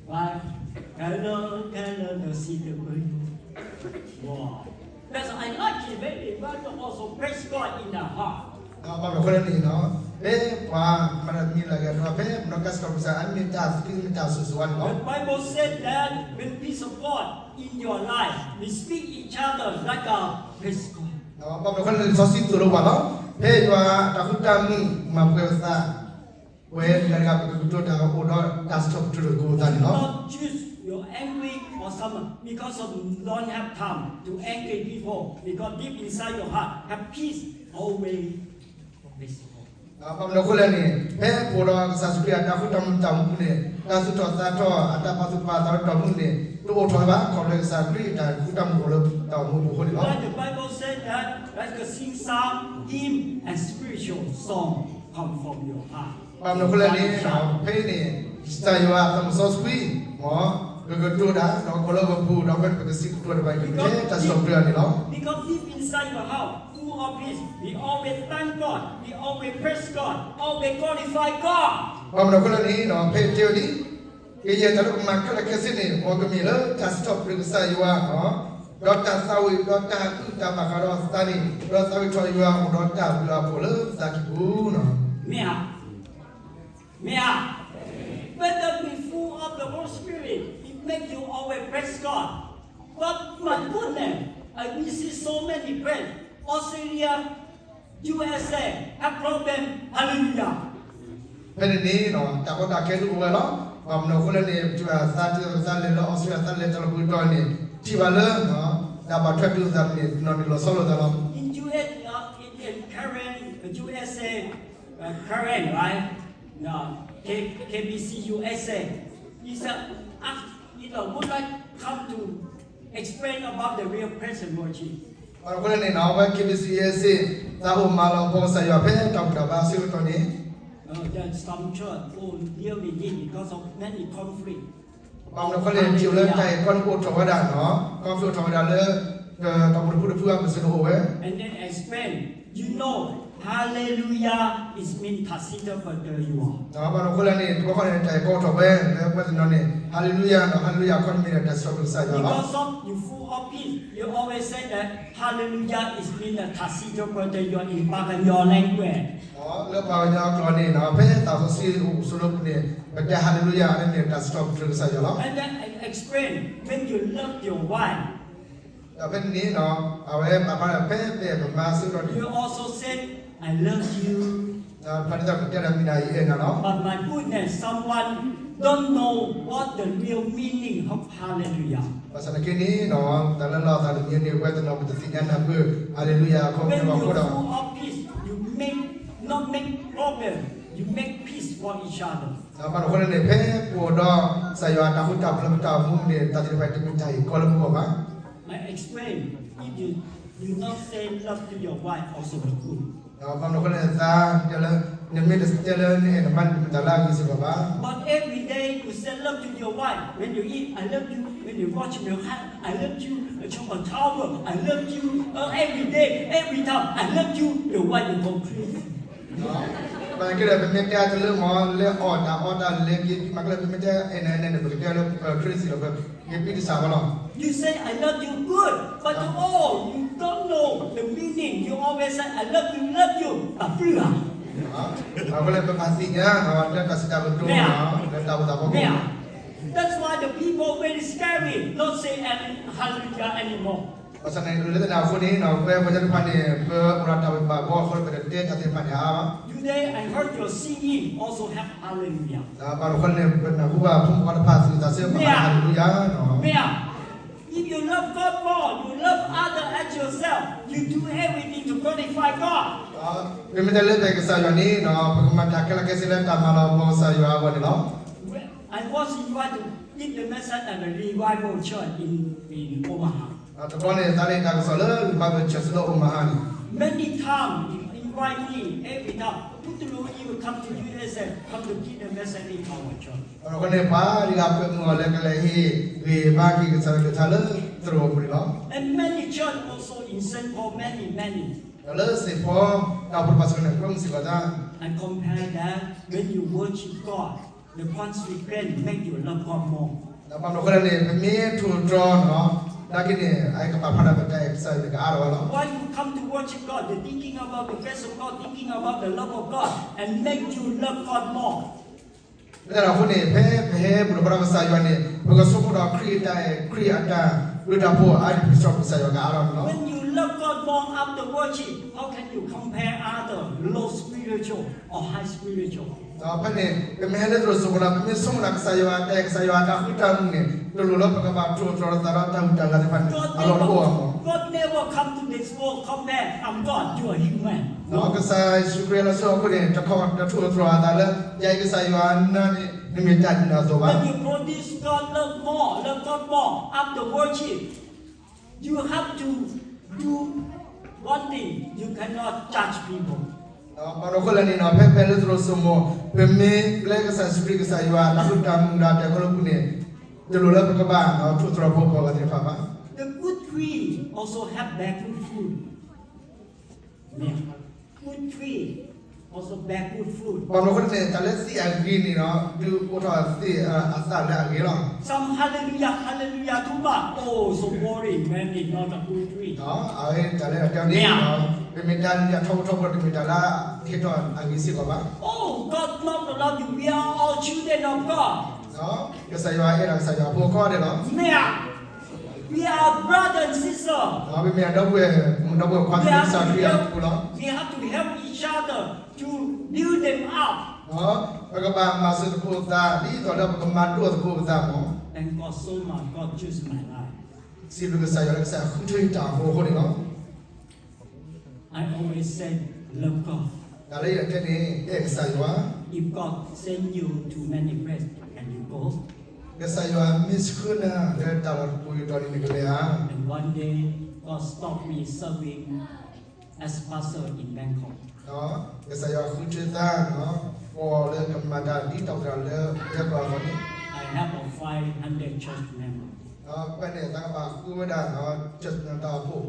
Why? ကလၢ ကလၢ စံးဘျုးယွၤ. Wow. That's why I like it very much also praise God in the heart. ဘၣ်မနုၤအဃိလဲၣ်န့ၣ်လီၤ, ဖဲပှၤမၤတၢ်မံၤလၢ်ဂ့ၤဒီး ဖဲပနီၣ်ကါစံးထီၣ်ပတြၢၤကစၢ် အမ့ၢ်တၢ်သံမ့ၢ်တၢ်ဆိၣ်ဂ့ၤဆိၣ်ဝါန့ၣ်လီၤ. The Bible said that when peace of God in your life, we speak each other like a praise God. ဘၣ်မနုၤအဃိလဲၣ်န့ၣ် လံာ်စီဆှံသိၣ်လိပှၤလီၤ, ဖဲယွၤအတၢ်ဃူတၢ်မုာ်မၤပှဲၤပသး ပဝဲတဂၤတဂၤ ပကကတိၤတၢ်အိၣ်ဒီးတၢ်စံးထီၣ်ပတြၢၤတကိးပသးန့ၣ်လီၤ. Do not use your anger or someone because of don't have time to angry people, because deep inside your heart have peace always. ဘၣ်မနုၤအဃိလဲၣ်န့ၣ် ဖဲပအိၣ်ဒီးကစၢ်ယ့ၣ်ၡူးခရံာ်အတၢ်ဃူတၢ်မုာ် တၢ်အိၣ်မူအပူၤန့ၣ် တၢ်သူၣ်ထီၣ်သးထီၣ် အတၢ်ပာ်သူၣ်ပာ်သးလၢတၢ်အိၣ်မူန့ၣ် တအိၣ်ထီၣ်ဘၣ် ခီဖျိကစၢ်ခရံာ်အတၢ်ဃူတၢ်မုာ်အိၣ်လၢတၢ်အိၣ်မူအပူၤအဃိန့ၣ်လီၤ. But the Bible said that let's sing psalm, hymn, and spiritual song come from your heart. ဘၣ်မနုၤအဃိလဲၣ်န့ၣ် ဖဲအံၤန့ၣ် ကစၢ်ယွၤအသးစီဆှံ မ်ပကကတိၤတၢ် ဒီးကလီကပူၤ ဒီးဖဲပကစံးကတိၤတၢ်ဘၣ်အံၤ ဖဲတၢ်စံးထီၣ်ပတြၢၤအံၤန့ၣ်လီၤ. Because deep inside your heart, full of peace, we always thank God, we always praise God, always glorify God. ဘၣ်မနုၤအဃိလဲၣ်န့ၣ် ဖဲတဲဝဲလံ ကယဲၢ်တၢ်လၢပမၤခဲလၢာ်ခဲဆ့န့ၣ် မ်ကမ့ၢ်လၢတၢ်စံးထီၣ်ပတြၢၤကစၢ်ယွၤ ဒီးတၢ်သးဝံၣ် ဒီးတၢ်အုၣ်တၢ်ဘၣ်ဃးဒီးသးန့ၣ် ဒီးသးဝံၣ်ထီၣ်ယွၤအိၣ်ဒီးတၢ်ဘျုးအဖှိၣ်လၢပသးကံၢ်ပူၤန့ၣ်လီၤ. မ့ၢ်ဧါ. Mia, whether we full of the Holy Spirit, it makes you always praise God. But my goodness, I, we see so many friends, Australia, U S A, have problem. Hallelujah. ဖဲန့ၣ်န့ၣ် တၢ်ကီတၢ်ခဲဒုးအိၣ်ဝဲလီၤ. ဘၣ်မနုၤအဃိလဲၣ်န့ၣ် ပထံၣ်ဘၣ်သးတုၤသးလဲၤလၢ Australia သးလဲၤတၢ်လီၢ်ပူၤတီၤန့ၣ် ထံၣ်ဘၣ်လၢ တၢ်ဘၣ်ထွဲတုၤသးန့ၣ် တနီၤန့ၣ်လီၤဆီလိာ်သးလီၤ. In U S, uh, in, in Karen, uh, U S A, uh, Karen, right? No, K, K B C U S A. Is, uh, ask, you know, would like come to explain about the real present worship. ဘၣ်မနုၤအဃိလဲၣ်န့ၣ် အဝဲ K B C U S A သးအိၣ်မၤလီၤပှီၢ်ကစၢ်ယွၤဖဲတၢ်ဘူၣ်တၢ်ဘါအဆၢကတီၢ်န့ၣ် Uh, that some church, oh, deal with it because of many conflict. ဘၣ်မနုၤအဃိလဲၣ် ထံၣ်လၢတၢ်အဲၣ်ကီန့ၣ်အိၣ်ထီၣ်ဝဲဒၣ်န့ၣ် conflict အိၣ်ထီၣ်ဝဲဒၣ်လၢ တၢ်အိၣ်ဖှိၣ်တဖုတဖုအပူၤစ့ၢ်ကီးအိၣ်ဝဲ And then explain, you know, Hallelujah is mean တၢ်စံးထီၣ်ပတြၢၤယွၤ. ဘၣ်မနုၤအဃိလဲၣ်န့ၣ် တဘျီဃီန့ၣ် တၢ်အဲၣ်ကီအိၣ်ထီၣ်ဝဲ လၢပဝဲတနီၤန့ၣ် Hallelujah ဒီး Hallelujah အခီပညီမ့ၢ်ဒၣ်တၢ်စံးထီၣ်ပတြၢၤကစၢ်ယွၤလီၤ. Because of you full of peace, you always say that Hallelujah is mean တၢ်စံးထီၣ်ပတြၢၤယွၤ in ပှၤကညီ language. လၢပှၤကညီအကျိာ်န့ၣ် ဖဲတၢ်စီဆှံအိၣ်ဆိးလၢပူၤန့ၣ် ပတဲ Hallelujah န့ၣ်မ့ၢ်တၢ်စံးထီၣ်ပတြၢၤကစၢ်ယွၤလီၤ. And then I explain, when you love your wife, ဒီးဖဲန့ၣ်န့ၣ် အဝဲပာ်ဖျါဒီး ဖဲပအဲၣ်ပမါအဆၢကတီၢ်န့ၣ် you also say, I love you. ဖဲန့ၣ်ပတဲဒီးမ့ၢ်ဒၣ်ယအဲၣ်နၤလီၤ. But my goodness, someone don't know what the real meaning of Hallelujah. ဘၣ်ဆၣ်သနာ်က့န့ၣ် တၢ်လၢလီၤသးတမံၤန့ၣ် ပဝဲတနီၤပတသ့ၣ်ညါနၢ်ပၢၢ် Hallelujah အခီပညီဘၣ်အဃိဒီး When you full of peace, you make, not make problem, you make peace for each other. ဘၣ်မနုၤအဃိလဲၣ်န့ၣ် ဖဲပအိၣ်ဒီးကစၢ်ယွၤအတၢ်ဃူတၢ်ဖိးလၢပတၢ်အိၣ်မူန့ၣ် တၢ်သ့ၣ်တဖၣ်တမ့ၢ်တၢ်အံၤကီလၢပဂီၢ်ဘၣ်. I explain, if you do not say love to your wife also good. ဘၣ်မနုၤအဃိလဲၣ်န့ၣ် သးတဲလၢ နမ့ၢ်တတဲလၢနအဲၣ်နမါန့ၣ် တမ့ၢ်တၢ်လၢအဂ့ၤစ့ၢ်ကီးဘၣ်. But every day you say love to your wife. When you eat, I love you. When you wash your hand, I love you. A shower, I love you. Uh, every day, every time, I love you. Your wife will go crazy. ဘၣ်ဆၣ်က့ဒီး ပမ့ၢ်တဲအတလၢမ့ၢ် လဲၤအီၣ်တၢ်အီတၢ်လဲၤက့ၤ မ့ၢ်ကျဲ ပမ့ၢ်တဲအဲၣ်နၤန့ၣ် ပကတဲလၢ crazy လီၤ ပက့ၤပံတစၢ်ဘၣ်လီၤ. You say I love you good, but to all you don't know the meaning. You always say I love you, love you. တၢ်ပျုၢ်ဧါ. အဃိလဲၣ် ပမၤသ့ၣ်ညါ လၢတၢ်စံးတၢ်ကတိၤ လၢတၢ်အိၣ်သးဖီခိၣ် That's why the people very scary, not say any hallelujah anymore. ဘၣ်ဆၣ်န့ၣ် လၢတၢ်န့ၣ်အဃိန့ၣ် ပဝဲပှၤကညီတဖၣ်န့ၣ် ပအိၣ်ဒီးတၢ်ဘၣ်ဘီအဃိ ပတတဲတၢ်သ့ၣ်တဖၣ်န့ၣ်အါဘၣ်. Today I heard your singing also have hallelujah. ဘၣ်မနုၤအဃိလဲၣ်န့ၣ် ပနၢ်ဟူဘၣ်ဖိမုၣ်ဖိခွါတဖၣ်သူၣ်သးဆၢ ပမၤ hallelujah နီၤ. If you love God more, you love other as yourself, you do everything to glorify God. ပမ့ၢ်တဲလၢပအဲၣ်ကစၢ်ယွၤန့ၣ် ပကမၤတၢ်ခဲလၢာ်ခဲဆ့လၢတၢ်မၤလီၤပှီၢ်ကစၢ်ယွၤအဂီၢ်န့ၣ်လီၤ. I was invited to give the message at the revival church in, in Omaha. တဘျီန့ၣ် သးလၢတၢ်ကစီၣ်လၢ Bible Church လၢ Omaha န့ၣ်, Many times you invite me every time, Putulu, you will come to U S A, come to give the message in our church. အဃိန့ၣ် ပှၤတဂၤကွဲမုာ်အီၤလၢကလဲၤဟ့ၣ်ဂ့ၤဘါက့ၤကစၢ်ယွၤကလုၢ်ကထါလၢသရိာ်ပူၤန့ၣ်လီၤ. And many church also in Saint Paul, many, many. ဒီးလၢ Saint Paul တၢ်အိၣ်ဖှိၣ်တဖၣ်စ့ၢ်ကီးန့ၣ် ကွဲမုာ်စ့ၢ်ကီးသး I compare that when you worship God, the consequence make you love God more. ဒီးဘၣ်မနုၤအဃိလဲၣ်န့ၣ် ပမ့ၢ်ထူးတြီၤနီၤ ဒၣ်က့ၤန့ၣ် အကပာ်ဖျါဒၣ်ပတၢ်အဲၣ်ကစၢ်ယွၤန့ၣ် ကအါထီၣ်ဝဲလီၤ. Why you come to worship God, the thinking about the grace of God, thinking about the love of God, and make you love God more. လၢတၢ်န့ၣ်အဃိန့ၣ် ဖဲပဟဲဘူၣ်ထီၣ်ဘါထီၣ်ကစၢ်ယွၤန့ၣ် ပကဆိကမိၣ်ဒီးခရံာ်အတၢ်အဲၣ် ခရံာ်အတၢ်ဘျုးတၢ်ဖှိၣ်အါန့ၣ် ပကစံးထီၣ်ပတြၢၤကစၢ်ယွၤကအါထီၣ်န့ၣ်လီၤ. When you love God more after worship, how can you compare other low spiritual or high spiritual? ဒီးဖဲန့ၣ် ပမ့ၢ်ဟဲလၢသရိာ်စိၤမီၤဒီး ပမ့ၢ်ဆိကမိၣ်ဒီးကစၢ်ယွၤတၢ်အဲၣ် ကစၢ်ယွၤအတၢ်ဃူတၢ်မုာ်န့ၣ် တလိၣ်လၢပကဘၣ်ထူးတြီၤလိာ်သးဒီးတၢ်ဟူးတၢ်ဂဲၤသ့ၣ်တဖၣ်န့ၣ် အလီၢ်တအိၣ်ဘၣ်မီၤ. God never come to this world compare, I'm God, you are human. ဒီးကစၢ်ယ့ၣ်ၡူးခရံာ်လၢဆၢကတီၢ်ခိၣ်န့ၣ် တထူးတြီၤအသးလၢ ယၤအံၤကစၢ်ယွၤ နၤန့ၣ် နမ့ၢ်တၢ်ဒ်န့ၣ်အသိးဘၣ်. When you produce God love more, love God more after worship, you have to do one thing, you cannot judge people. ဒီးဘၣ်မနုၤအဃိလဲၣ်န့ၣ်ဒီး ဖဲပဟဲလၢသရိာ်စိၤမီၤ ပမ့ၢ်ပျဲကစၢ်ယ့ၣ်ၡူးခရံာ်ကစၢ်ယွၤ တၢ်ဃူတၢ်မုာ်ဒီးတၢ်အဲၣ်လၢပူၤန့ၣ် တလိၣ်လၢပကဘၣ်ထူးတြီၤပှၤဂၤသ့ၣ်တဖၣ်ဘၣ်. The good tree also have bad good fruit. Good tree also bear good fruit. ဘၣ်မနုၤအဃိလဲၣ်န့ၣ် တၢ်လၢသ့ၣ်အဂ့ၤန့ၣ်ဒီး ဒုးအိၣ်ထီၣ်သ့ၣ်အသၣ်လၢအဂ့ၤလီၤ. Some hallelujah, hallelujah too much. Oh, so boring, man, it's not a good tree. အဝဲတၢ်လၢတၢ်တဲန့ၣ်ဒီး ပမ့ၢ်တၢ်လၢတၢ်ထီဘိထီဘိ တမ့ၢ်တၢ်လၢဟ့ၣ်ထီၣ်အဂ့ၤစ့ၢ်ကီးဘၣ်. Oh, God not love you. We are all children of God. ကစၢ်ယွၤအဲၣ်ဒိးကစၢ်ယွၤအဖိအဃိန့ၣ်လီၤ. မ့ၢ်ဧါ. We are brother and sister. ပမ့ၢ်အဒီပုၢ်ဝဲၢ်မုၣ်ဒီပုၢ်ဝဲၢ်ခွါ လၢကစၢ်ခရံာ်အပူၤလီၤ. We have to help each other to build them up. ပကဘၣ်မၤစၢၤသကိးသး ဒ်သိးဒီးပကမၤဒိၣ်သကိးပသးမီၤ. Thank God so much, God choose my life. စံးဘျုးကစၢ်ယွၤလၢကစၢ်ယွၤဃုထၢယတၢ်အိၣ်မူအဃိန့ၣ်လီၤ. I always say, love God. တၢ်လၢယအဲၣ်န့ၣ် အဲၣ်ကစၢ်ယွၤ. If God send you to many places, can you go? ကစၢ်ယွၤမ့ၢ်ဆှၢနၤလၢတၢ်လီၢ်တပူၤကတီၢ်န့ၣ် နကလဲၤဧါ. And one day, God stopped me serving as pastor in Bangkok. ကစၢ်ယွၤဃုထၢသး ကိးလၢကမၤတၢ်ဒ်တၢ်ပသရၣ်လၢယဲၢ်ပှၤအသိးန့ၣ်, I have a five hundred church member. ဖဲန့ၣ် သးကဘၣ်ဃုဝဲဒၣ် church တၢ်အိၣ်ဖှိၣ်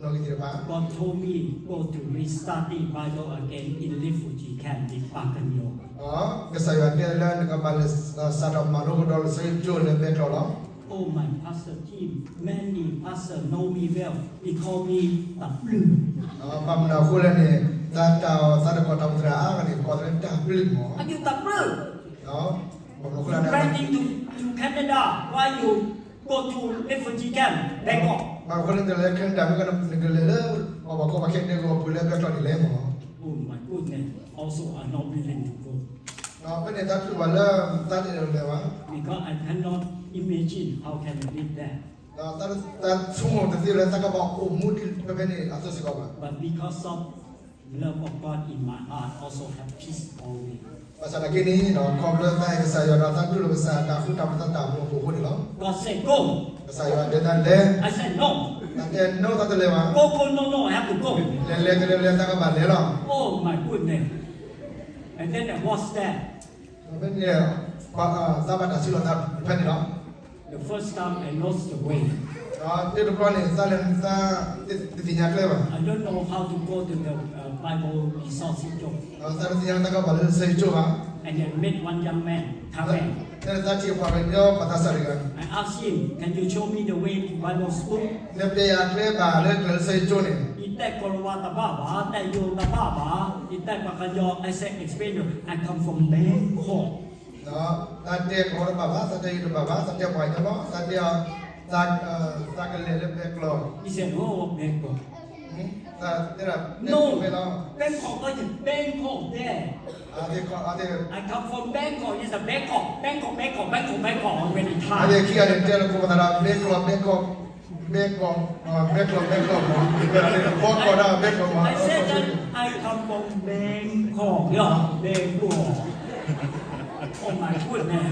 ဖိနီၣ်ဂံၢ်သ့ၣ်တဖၣ်. God told me, go to restudy Bible again in refugee camp in Pagano. ကစၢ်ယွၤတဲလၢနကဘၣ်လဲၤစးထီၣ်မၤလိကဒီးလံာ်စီဆှံကၠိလၢဘဲကျိာ်လီၤ. Oh, my pastor team, many pastor know me well. They call me တၢ်ဘျုး. ဘၣ်မနုၤအဃိလဲၣ်န့ၣ် သးတၢ်အီၣ်သးတၢ်ကီတၢ်ပသရၣ်အါဂၤန့ၣ် ကိးသးလၢတၢ်ဘျုးမီၤ. အဒုးတၢ်ဘျုး. ဘၣ်မနုၤအဃိလဲၣ်န့ၣ် Planning to, to Canada, why you go to refugee camp, Bangkok? ဘၣ်မနုၤအဃိလဲၣ် နလဲၤလၢ Canada မ့ၢ်ကနကလဲၤလၢ ပှၤဘၣ်ကီဘၣ်ခဲဒဲကဝီၤပူၤလၢဘဲကျိာ်န့ၣ်လဲၣ်မီၤ. Oh my goodness, also I'm not willing to go. ဖဲန့ၣ် သးတူၢ်ဘၣ်လၢ သးတအဲၣ်ဒိးလဲၤဘၣ်. Because I cannot imagine how can I live there. ဒီးသးဆိကမိၣ်တသ့လၢသးကဘၣ်အိၣ်မူဒ်ဖဲဖဲန့ၣ်အသိးစ့ၢ်ကီးဘၣ်. But because of love of God in my heart, also have peace always. ဘၣ်ဆၣ်သနာ်က့န့ၣ် ခီဖျိသးအဲၣ်ကစၢ်ယွၤဒီးသးတူၢ်လိာ်ကစၢ်အတၢ်ဃူတၢ်ဖိးသးတၢ်အိၣ်မူအဃိန့ၣ်လီၤ. God said, go. ကစၢ်ယွၤတဲသးလဲၤ. I said, no. သးတဲ no သးတလဲၤဘၣ်. Go, go, no, no, I have to go. လဲၤလဲၤတလဲၤလဲၤသးကဘၣ်လဲၤလီၤ. Oh my goodness. And then I was there. ဖဲန့ၣ် သးဘၣ်တၢ်စံးလီၤသးဖဲန့ၣ်လီၤ. The first time I lost the way. ဒီးတဘျီန့ၣ် သးလဲၤ သးတသ့ၣ်ညါကျဲဘၣ်. I don't know how to go to the Bible resource center. ဒီးသးတသ့ၣ်ညါသးကဘၣ်လၢလံာ်စီဆှံကၠိဘၣ်. And I met one young man, Carmen. သးထံၣ်ပှၤကညီပှၤသးစၢ်တဂၤ. I asked him, can you show me the way to Bible school? နပျဲယၤကျဲဘၣ်လၢကျဲလံာ်စီဆှံကၠိန့ၣ်. ယတဲကီၢ်လၤဝါတဘၣ်ဘၣ်, ယတဲယိၤတဘၣ်ဘၣ်, ယတဲပှၤကညီ I said, explain to, I come from Bangkok. သးတဲကီၢ်လၤဝါတဘၣ်ဘၣ်, သးတဲယိၤတဘၣ်ဘၣ်, သးတဲပှၤကညီလီၤ, သးတဲအီၤ သးကလဲၤလၢဘဲကျိာ်. He said, oh, Bangkok. သးတဲဒၣ် No, Bangkok ဖဲလီၤ. Bangkok က Bangkok ဒဲး. I come from Bangkok, it's a Bangkok, Bangkok, Bangkok, Bangkok, Bangkok, when it အ time. သ့ၣ်ခံဂၤန့ၣ် တဲလၢကိးပသးဒီး ဘဲကျိာ် ဘဲကျိာ်, ဘဲကျိာ် ဘဲကျိာ်, ဘဲကျိာ်မီၤ, ဘဲကျိာ် ဘဲကျိာ်မီၤ. I said that I come from Bangkok, yeah, Bangkok. Oh my goodness.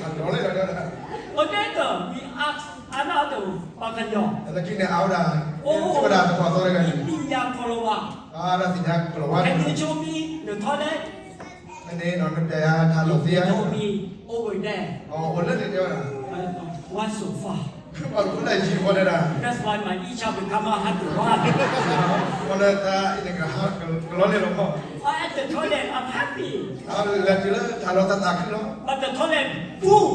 လီၤလၢလီၤဒီး Potato, we ask another ပှၤကညီ, လၢခံန့ၣ် အဝဲဒၣ် အိၣ်ဝဲဒၣ်တပှၤသီတဂၤန့ၣ် သ့ၣ်ညါကီၢ်လီၤဝါ, အဝဲဒၣ်သ့ၣ်ညါကီၢ်လီၤဝါန့ၣ် Can you show me the toilet? ဖဲန့ၣ် နပျဲယၤတၢ်လီၢ်သ့ဧါ. He told me, over there. အိၣ်လၢန့ၣ်တဲဝဲဒၣ် Why so far? ပှၤကူၣ်လၢယံၤဝဲဒၣ် That's why my အံၣ်ဆၣ် become a hard to run. ဝဲလၢသးအံၤန့ၣ် ကဟးကလီန့ၣ်လီၤမး. At the toilet, I'm happy. လဲၤတုၤလၢတၢ်လီၢ်သးသးခုလီၤ. But the toilet full.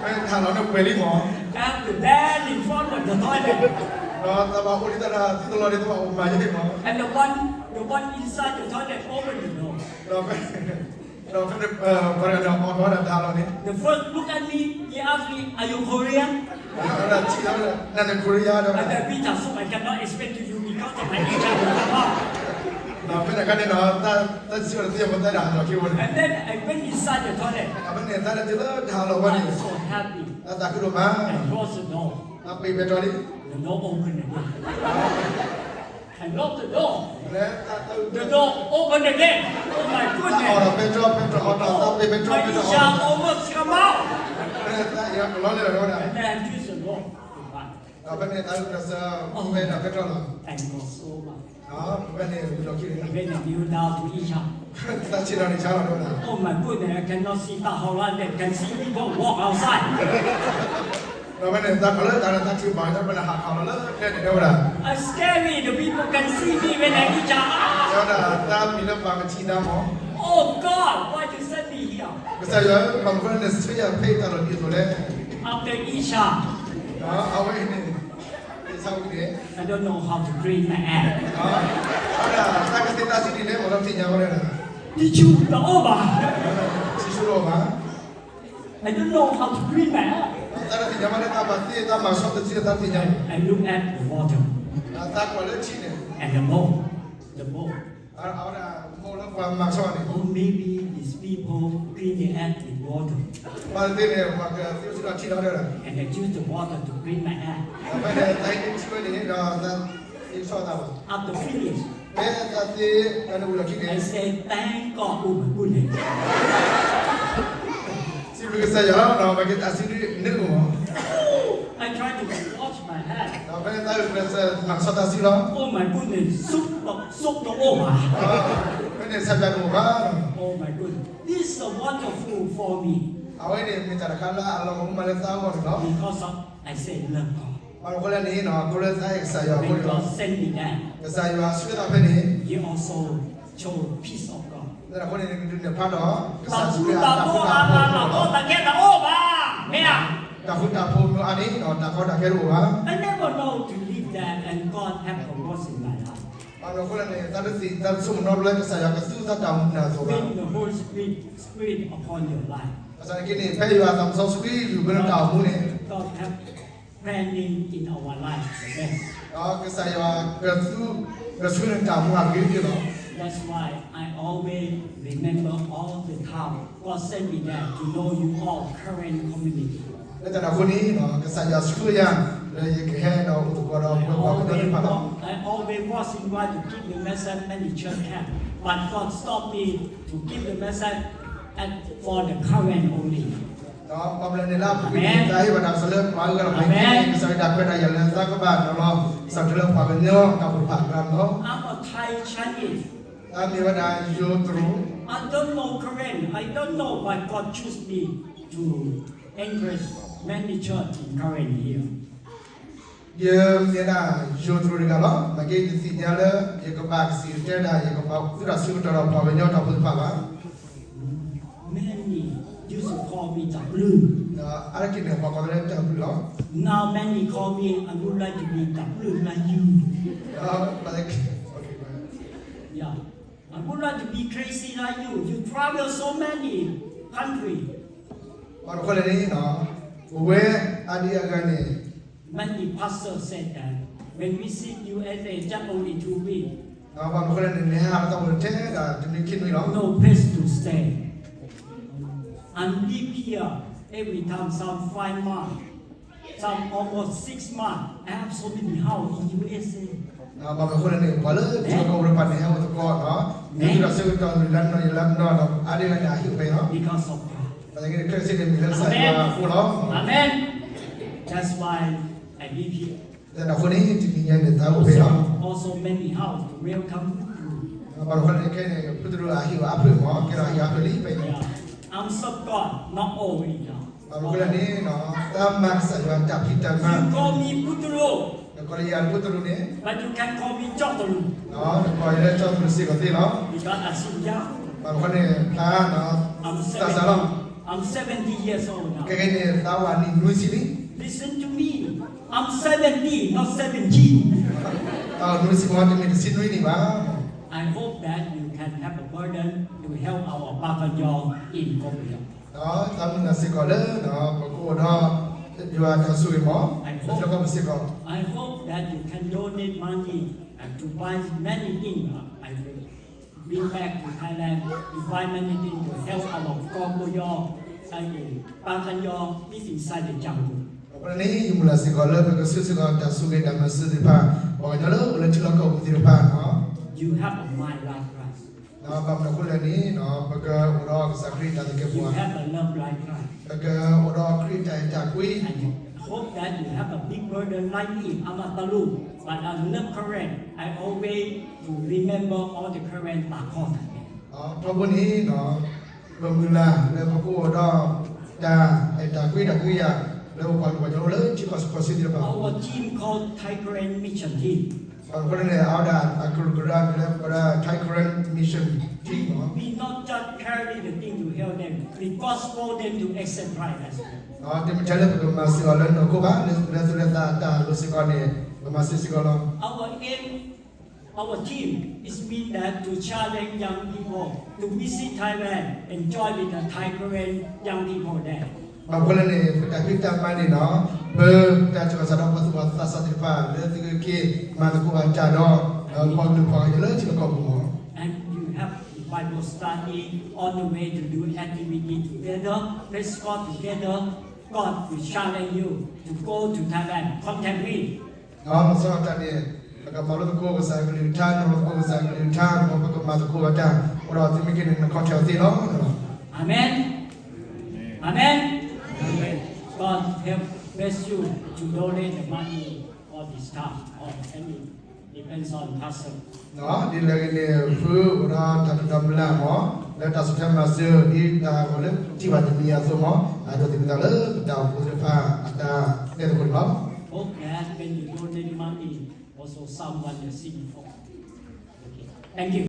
မ့ၢ်တၢ်လီၢ်န့ၣ်ပှဲၤလံမး. I have to stand in front of the toilet. ဒီးသးဘၣ်အိၣ်ဒံးတၢ်ဒီး သုတလီၤန့ၣ် သးဘၣ်အိၣ်မၤယဲန့ၣ်မး. And the one, the one inside the toilet open the door. ဒီးဖဲ ဒီးဖဲန့ၣ် ပှၤတဂၤဒီးအီၣ်ထီၣ်ဝဲဒၣ်တၢ်လီၢ်န့ၣ် The first look at me, he asked me, are you Korean? ဒီးထံၣ်လီၤ နၤန့ၣ် Korea ဒီး I said, Peter, so I cannot explain to you because of my English. ဒီးဖဲန့ၣ်အခါန့ၣ်ဒီး တၢ်စံးဝဲဒၣ်သ့ၣ်ညါပှၤသးဒၣ်အလီၢ်ခံဝဲန့ၣ် And then I went inside the toilet. ဒီးဖဲန့ၣ် သးလဲၤတုၤလၢတၢ်လီၢ်ဝဲန့ၣ် I'm so happy. သးသးခုဒိၣ်မး I closed the door. ဒီးပ့ၤပဲတြီလံ The door opened again. I locked the door. လဲၤ The door opened again. Oh my goodness. သးအီၣ်ဒီးပဲတြီ ပဲတြီအီၣ်ဒီး သးပ့ၤပဲတြီ ပဲတြီအီၣ်ဒီး My Isha almost come out. သးအံၤကလီန့ၣ်လီၤဝဲဒၣ် And then I choose the door to run. ဒီးဖဲန့ၣ် သးကစၢ် ပဲဒီးပဲတြီလီၤ And it was over. ဖဲန့ၣ် ဝံၤလီၢ်ခံန့ၣ် When I kneel down to Isha. သးဆ့ၣ်နီၤန့ၣ်ဆါလီၤဝဲဒၣ် Oh my goodness, I cannot see တၢ်ဟီၣ်လီၤ they can see people walk outside. ဒီးဖဲန့ၣ် သးကလၢတၢ်န့ၣ် သးထံၣ်ဘၣ် ဖဲန့ၣ်ဟးခီလီၤလၢကျဲန့ၣ်တဲဝဲဒၣ် It's scary, the people can see me when I reach out. တဲဝဲဒၣ် သးမံၤလၢပှၤကထံၣ်သးမး Oh God, why you send me here? ကစၢ်ယွၤဧၢ ဘၣ်မနုၤဃိလၢနဆှၢယၤဖဲတၢ်လီၢ်ဒ်သိးလဲၣ် After Isha. အဝဲန့ၣ် သ့ၣ်ဆါဝံၤန့ၣ် I don't know how to clean my act. အဝဲဒၣ် တၢ်ကသ့ၣ်တၢ်ဆံးဒ်လဲၣ် မ့ၢ်လၢသ့ၣ်ညါဝဲဒၣ် Tissue တအိၣ်ဘၣ် တံၢ်ဆူၣ်တအိၣ်ဘၣ် I don't know how to clean my act. တၢ်တသ့ၣ်ညါဘၣ်လၢတၢ်ဘၣ်သ့ၣ်တၢ်မၤစီတဆံ တၢ်တသ့ၣ်ညါန့ၣ် I look at the water သးကွၢ်လၢထံန့ၣ် and the boat, the boat. အဝဲဒၣ် မိၢ်လၢပှၤမၤစီန့ၣ် Oh, maybe these people clean the act with water. ဘၣ်သ့ၣ်န့ၣ် ပှၤကသ့ၣ်ဆူၣ်ထီၣ်ထံလီၤတဲဝဲဒၣ် And I use the water to clean my act. ဖဲန့ၣ် သးဟံးန့ၢ်ထံဝဲန့ၣ် ဒီးသးသ့ၣ်ဆီၣ်သးဘၣ် After finish, ဖဲသးသ့ၣ်တၢ်န့ၣ်ဝံၤလီၢ်ခံန့ၣ် I say, thank God, oh my goodness. စံးဘျုးကစၢ်ယွၤလီၤ ဒီးပက့ၤတၢ်စံးဒ်န့ၣ်မး I try to wash my hand. ဒီးဖဲန့ၣ်သးကစၢ်မၤကဆှီတၢ်စံးလီၤ Oh my goodness, soap, soap တအိၣ်ဘၣ်. ဖဲန့ၣ်ဆပ်ပြာတအိၣ်ဘၣ် Oh my goodness, this is a wonderful for me. အဝဲန့ၣ်မ့ၢ်တၢ်တခါလၢအလီၤမူမးလၢသးအဂီၢ်န့ၣ်လီၤ Because of I say love God. ဘၣ်မနုၤအဃိလဲၣ်န့ၣ် ခီဖျိသးအဲၣ်ကစၢ်ယွၤအဃိန့ၣ်လီၤ. When God sent me there, ကစၢ်ယွၤဆှၢသးဖဲန့ၣ် He also showed peace of God. လၢတၢ်အဃိန့ၣ် နကဒုးနဲၣ်ဖျါဒီး ကစၢ်ယွၤအတၢ်ဃူတၢ်ဖိး တၢ်ကီတၢ်ခဲတအိၣ်ဘၣ်, မ့ၢ်ဧါ. တၢ်ဃူတၢ်ဖိးမ့ၢ်အါန့ၣ် တၢ်ကီတၢ်ခဲတအိၣ်ဘၣ်. I never know to live there and God have purpose in my life. ဘၣ်မနုၤအဃိလဲၣ်န့ၣ် သးတသ့ၣ်ညါ သးတဆိကမိၣ်နီတဘျီလၢ ကစၢ်ယွၤကသူသးတၢ်အိၣ်မူနၤအသိးဘၣ်. When the Holy Spirit, Spirit upon your life, ဘၣ်ဆၣ်သနာ်က့န့ၣ် ဖဲယွၤသးစီဆှံလုၢ်ဘၢနတၢ်အိၣ်မူန့ၣ် God have planning in our life the best. ဒီးကစၢ်ယွၤကသူ ကဆှၢနတၢ်အိၣ်မူအဂ့ၤကတၢၢ်လီၤ. That's why I always remember all the time, God sent me there to know you all, Karen community. လၢတၢ်န့ၣ်အဃိန့ၣ် ကစၢ်ယွၤဆှၢယၤ လၢယကဟဲဒီးအိၣ်သကိးဒီးပှၤကညီသ့ၣ်တဖၣ်လီၤ. I always was invited to give the message at the church camp, but God stopped me to give the message at, for the Karen only. ဒီးဘၣ်မနုၤလဲၣ်န့ၣ် လၢအပူၤကွံာ်န့ၣ် သးဟ့ၣ်ဘၣ်တၢ်ကစီၣ်လၢပှၤဂၤလီၤ. အၤမ့ၣ်. ကစၢ်ယွၤတၢ်ခွဲးတၢ်ယာ်လၢသးကဘၣ်နီၤလီၤ ကစၢ်တၢ်လၢပှၤကညီတၢ်အိၣ်ဖှိၣ်တဖၣ်အကျါလီၤ. I'm a Thai Chinese. သးမ့ၢ်ဝဲဒၣ်ယိၤတရူး. I don't know Karen. I don't know why God choose me to encourage many church in Karen here. ယမ့ၢ်ဝဲဒၣ်ယိၤတရူးတဂၤလီၤ. နာ်က့ယသ့ၣ်ညါလၢ ယကဘၣ်ကစံၣ်တဲဒၣ် ယကဘၣ်သူၣ်တၢ်ဆၢကတီၢ်ဒီးပှၤကညီတၢ်အိၣ်ဖှိၣ်သ့ၣ်တဖၣ်ဘၣ်. Many used to call me တၢ်ဘျုး. ဒီးအါတက့ၢ်န့ၣ် ပှၤကိးလၢတၢ်ဘျုးလီၤ. Now many call me, I would like to be တၢ်ဘျုး like you. ဒီး okay, okay. Yeah. I would like to be crazy like you. You travel so many country. ဘၣ်မနုၤအဃိလဲၣ်န့ၣ် ပဝဲအါဒံအါဂၤန့ၣ် Many pastors said that when visit U S A, just only two weeks. ဘၣ်မနုၤအဃိလဲၣ်န့ၣ် နဟဲဟးလၢတၢ်အိၣ်ဖှိၣ်ထဲဒၣ်တနွံခံနွံလီၤ. No place to stay. I live here every time, some five months, some almost six months. I have so many house in U S A. ဘၣ်မနုၤအဃိလဲၣ်န့ၣ် ပှၤလၢထံကီၢ်ပူၤတဖၣ်န့ၣ် ဟဲအိၣ်သကိးဒီး မ့ၢ်သူၣ်တၢ်ဆၢကတီၢ် နုာ်လီၤတနီၤ ယလီၤတနီၤဒီး အါဒံအါဂၤန့ၣ် အဟံၣ်အိၣ်ဖဲအံၤလီၤ. Because of God. ဘၣ်ဆၣ်သနာ်က့န့ၣ် ခဲစ့ၢ်န့ၣ် မ့ၢ်လၢကစၢ်ယွၤအဃိလီၤ. Amen. That's why I live here. လၢတၢ်အဃိန့ၣ် တနံၤညါန့ၣ် သးအိၣ်ဖဲအံၤလီၤ. Also many house to welcome you. ဘၣ်မနုၤအဃိလဲၣ်န့ၣ် ခဲအံၤန့ၣ် ဖုတရူးအဟံၣ်အါဖျၢၣ်မး ကဲဒီးအဟံၣ်အါဖျၢၣ်လံဖဲအံၤ. Yeah. I'm serve God, not only now. ဘၣ်မနုၤအဃိလဲၣ်န့ၣ် သးမၤကစၢ်ယွၤတၢ်ဖံးတၢ်မၤ. You call me ဖုတရူး. နကိးလၢယၤဖုတရူးန့ၣ် But you can call me ကၠီၣ်တရူး. နကိးယၤလၢကၠီၣ်တရူးစ့ၢ်ကီးသ့လီၤ. Because I still young. ဘၣ်မနုၤအဃိန့ၣ် ဖျါ I'm သးစၢ်လီၤ. Seventy, I'm seventy years old now. ခဲကနံၣ်န့ၣ် သးအိၣ်နံၣ်နွံဆံလံ. Listen to me. I'm seventy, not seventeen. သးအိၣ်နွံဆံမး တမ့ၢ်တဆံနွံနံၣ်ဘၣ်. I hope that you can have a burden to help our ပှၤကညီ in Gombok. ဒီးသးမုၢ်လၢ်စ့ၢ်ကီးလၢ ပကအိၣ်ဒီး ယွၤတၢ်ဆိၣ်ဂ့ၤမး I hope, လၢကီၢ်ပူၤစ့ၢ်ကီး. I hope that you can donate money and to buy many things. I will bring back to Thailand to buy many things to help our ကီၢ်ပယီၤ and ပှၤကညီ live inside the jungle. အဃိန့ၣ် ယမုၢ်လၢ်စ့ၢ်ကီးလၢ ပကဆှၢစ့ၢ်ကီးတၢ်ဆိၣ်ဂ့ၤတၢ်မၤစၢၤသ့ၣ်တဖၣ် ပှၤကညီလၢအိၣ်လၢထံလီၢ်ကီၢ်ပူၤသ့ၣ်တဖၣ်. You have a mind like Christ. ဘၣ်မနုၤအဃိလဲၣ်န့ၣ် ပကအိၣ်ဒီးကစၢ်ခရံာ်တၢ်သကဲးပဝး, You have a love like Christ. ပကအိၣ်ဒီးခရံာ်တၢ်အဲၣ်တၢ်ကွံ. I hope that you have a big burden like me. I'm a Talu, but I love Karen. I always to remember all the Karen တၢ်ခီတၢ်ခဲ. ထီဘိန့ၣ် ပမုၢ်လၢ်လၢ ပကအိၣ်ဒီးတၢ်အဲၣ်တၢ်ကွံတၢ်ကွံယၤ လၢပပှၤကညီအိၣ်လၢထံကီၢ်စ့ၢ်ကီးသ့ၣ်တဖၣ်. Our team called Thai Karen Mission Team. အဃိန့ၣ် အဝဲဒၣ်အကလုာ်ကရၢမံၤလၢ ပဝဲဒၣ် Thai Karen Mission Team လီၤ. We not just carry the thing to help them, we gospel them to accept Christ as well. တမ့ၢ်ထဲလၢပကမၤစၢၤအီၤလၢနီၢ်ခိဘၣ်, လၢသူၣ်လၢသးတၢ်လိၣ်စ့ၢ်ကီးန့ၣ် ပမၤစၢၤစ့ၢ်ကီးလီၤ. Our aim, our team is mean that to challenge young people to visit Thailand, enjoy with the Thai Karen young people there. ဘၣ်မနုၤအဃိလဲၣ်န့ၣ် ပတၢ်ဖံးတၢ်မၤန့ၣ် ပတၢ်ဆူးတၢ်ဆါဒီးပှၤသူၣ်ဘီၣ်သးစၢ်သ့ၣ်တဖၣ် လၢသုကက့ၤမၤသကိးဘၣ်တၢ်ဒီး ပှၤကလုာ်ပှၤကညီလၢထံလီၢ်ကီၢ်ပူၤမး. And you have Bible study on the way to do activity together, praise God together. God will challenge you to go to Thailand. Contact me. လီၤဆီဒၣ်တၢ်န့ၣ် ပကမၤလိသကိးကစၢ်ကလုၢ်ကထါ, နီၤလိသကိးကစၢ်ကလုၢ်ကထါ, ဒီးပကမၤသကိးဘၣ်တၢ်, အိၣ်ဒီးသုမ့ၢ်က့ၤန့ၣ် နခီၣ်ထံးအီၤသ့လီၤ. Amen. Amen. God help bless you to donate the money all this time. All any depends on pastor. ဒ်လဲၣ်ဂ့ၤန့ၣ် ဖုအိၣ်ဒီးတၢ်ဒုၣ်တၢ်မုၢ်လၢ်မး, လၢတၢ်ဆူးတၢ်ဆါမၤစၢၤ ဒ်တၢ်ဂီၤလၢထံၣ်ဘၣ်တနံၤအံၤအသိးမး, အဒိးသန့ၤသးလၢပတၢ်အိၣ်ဖှိၣ်သ့ၣ်တဖၣ်အတၢ်နဲၣ်သကိးန့ၣ်လီၤ. Hope that when you donate money, also someone will see you. Okay, thank you.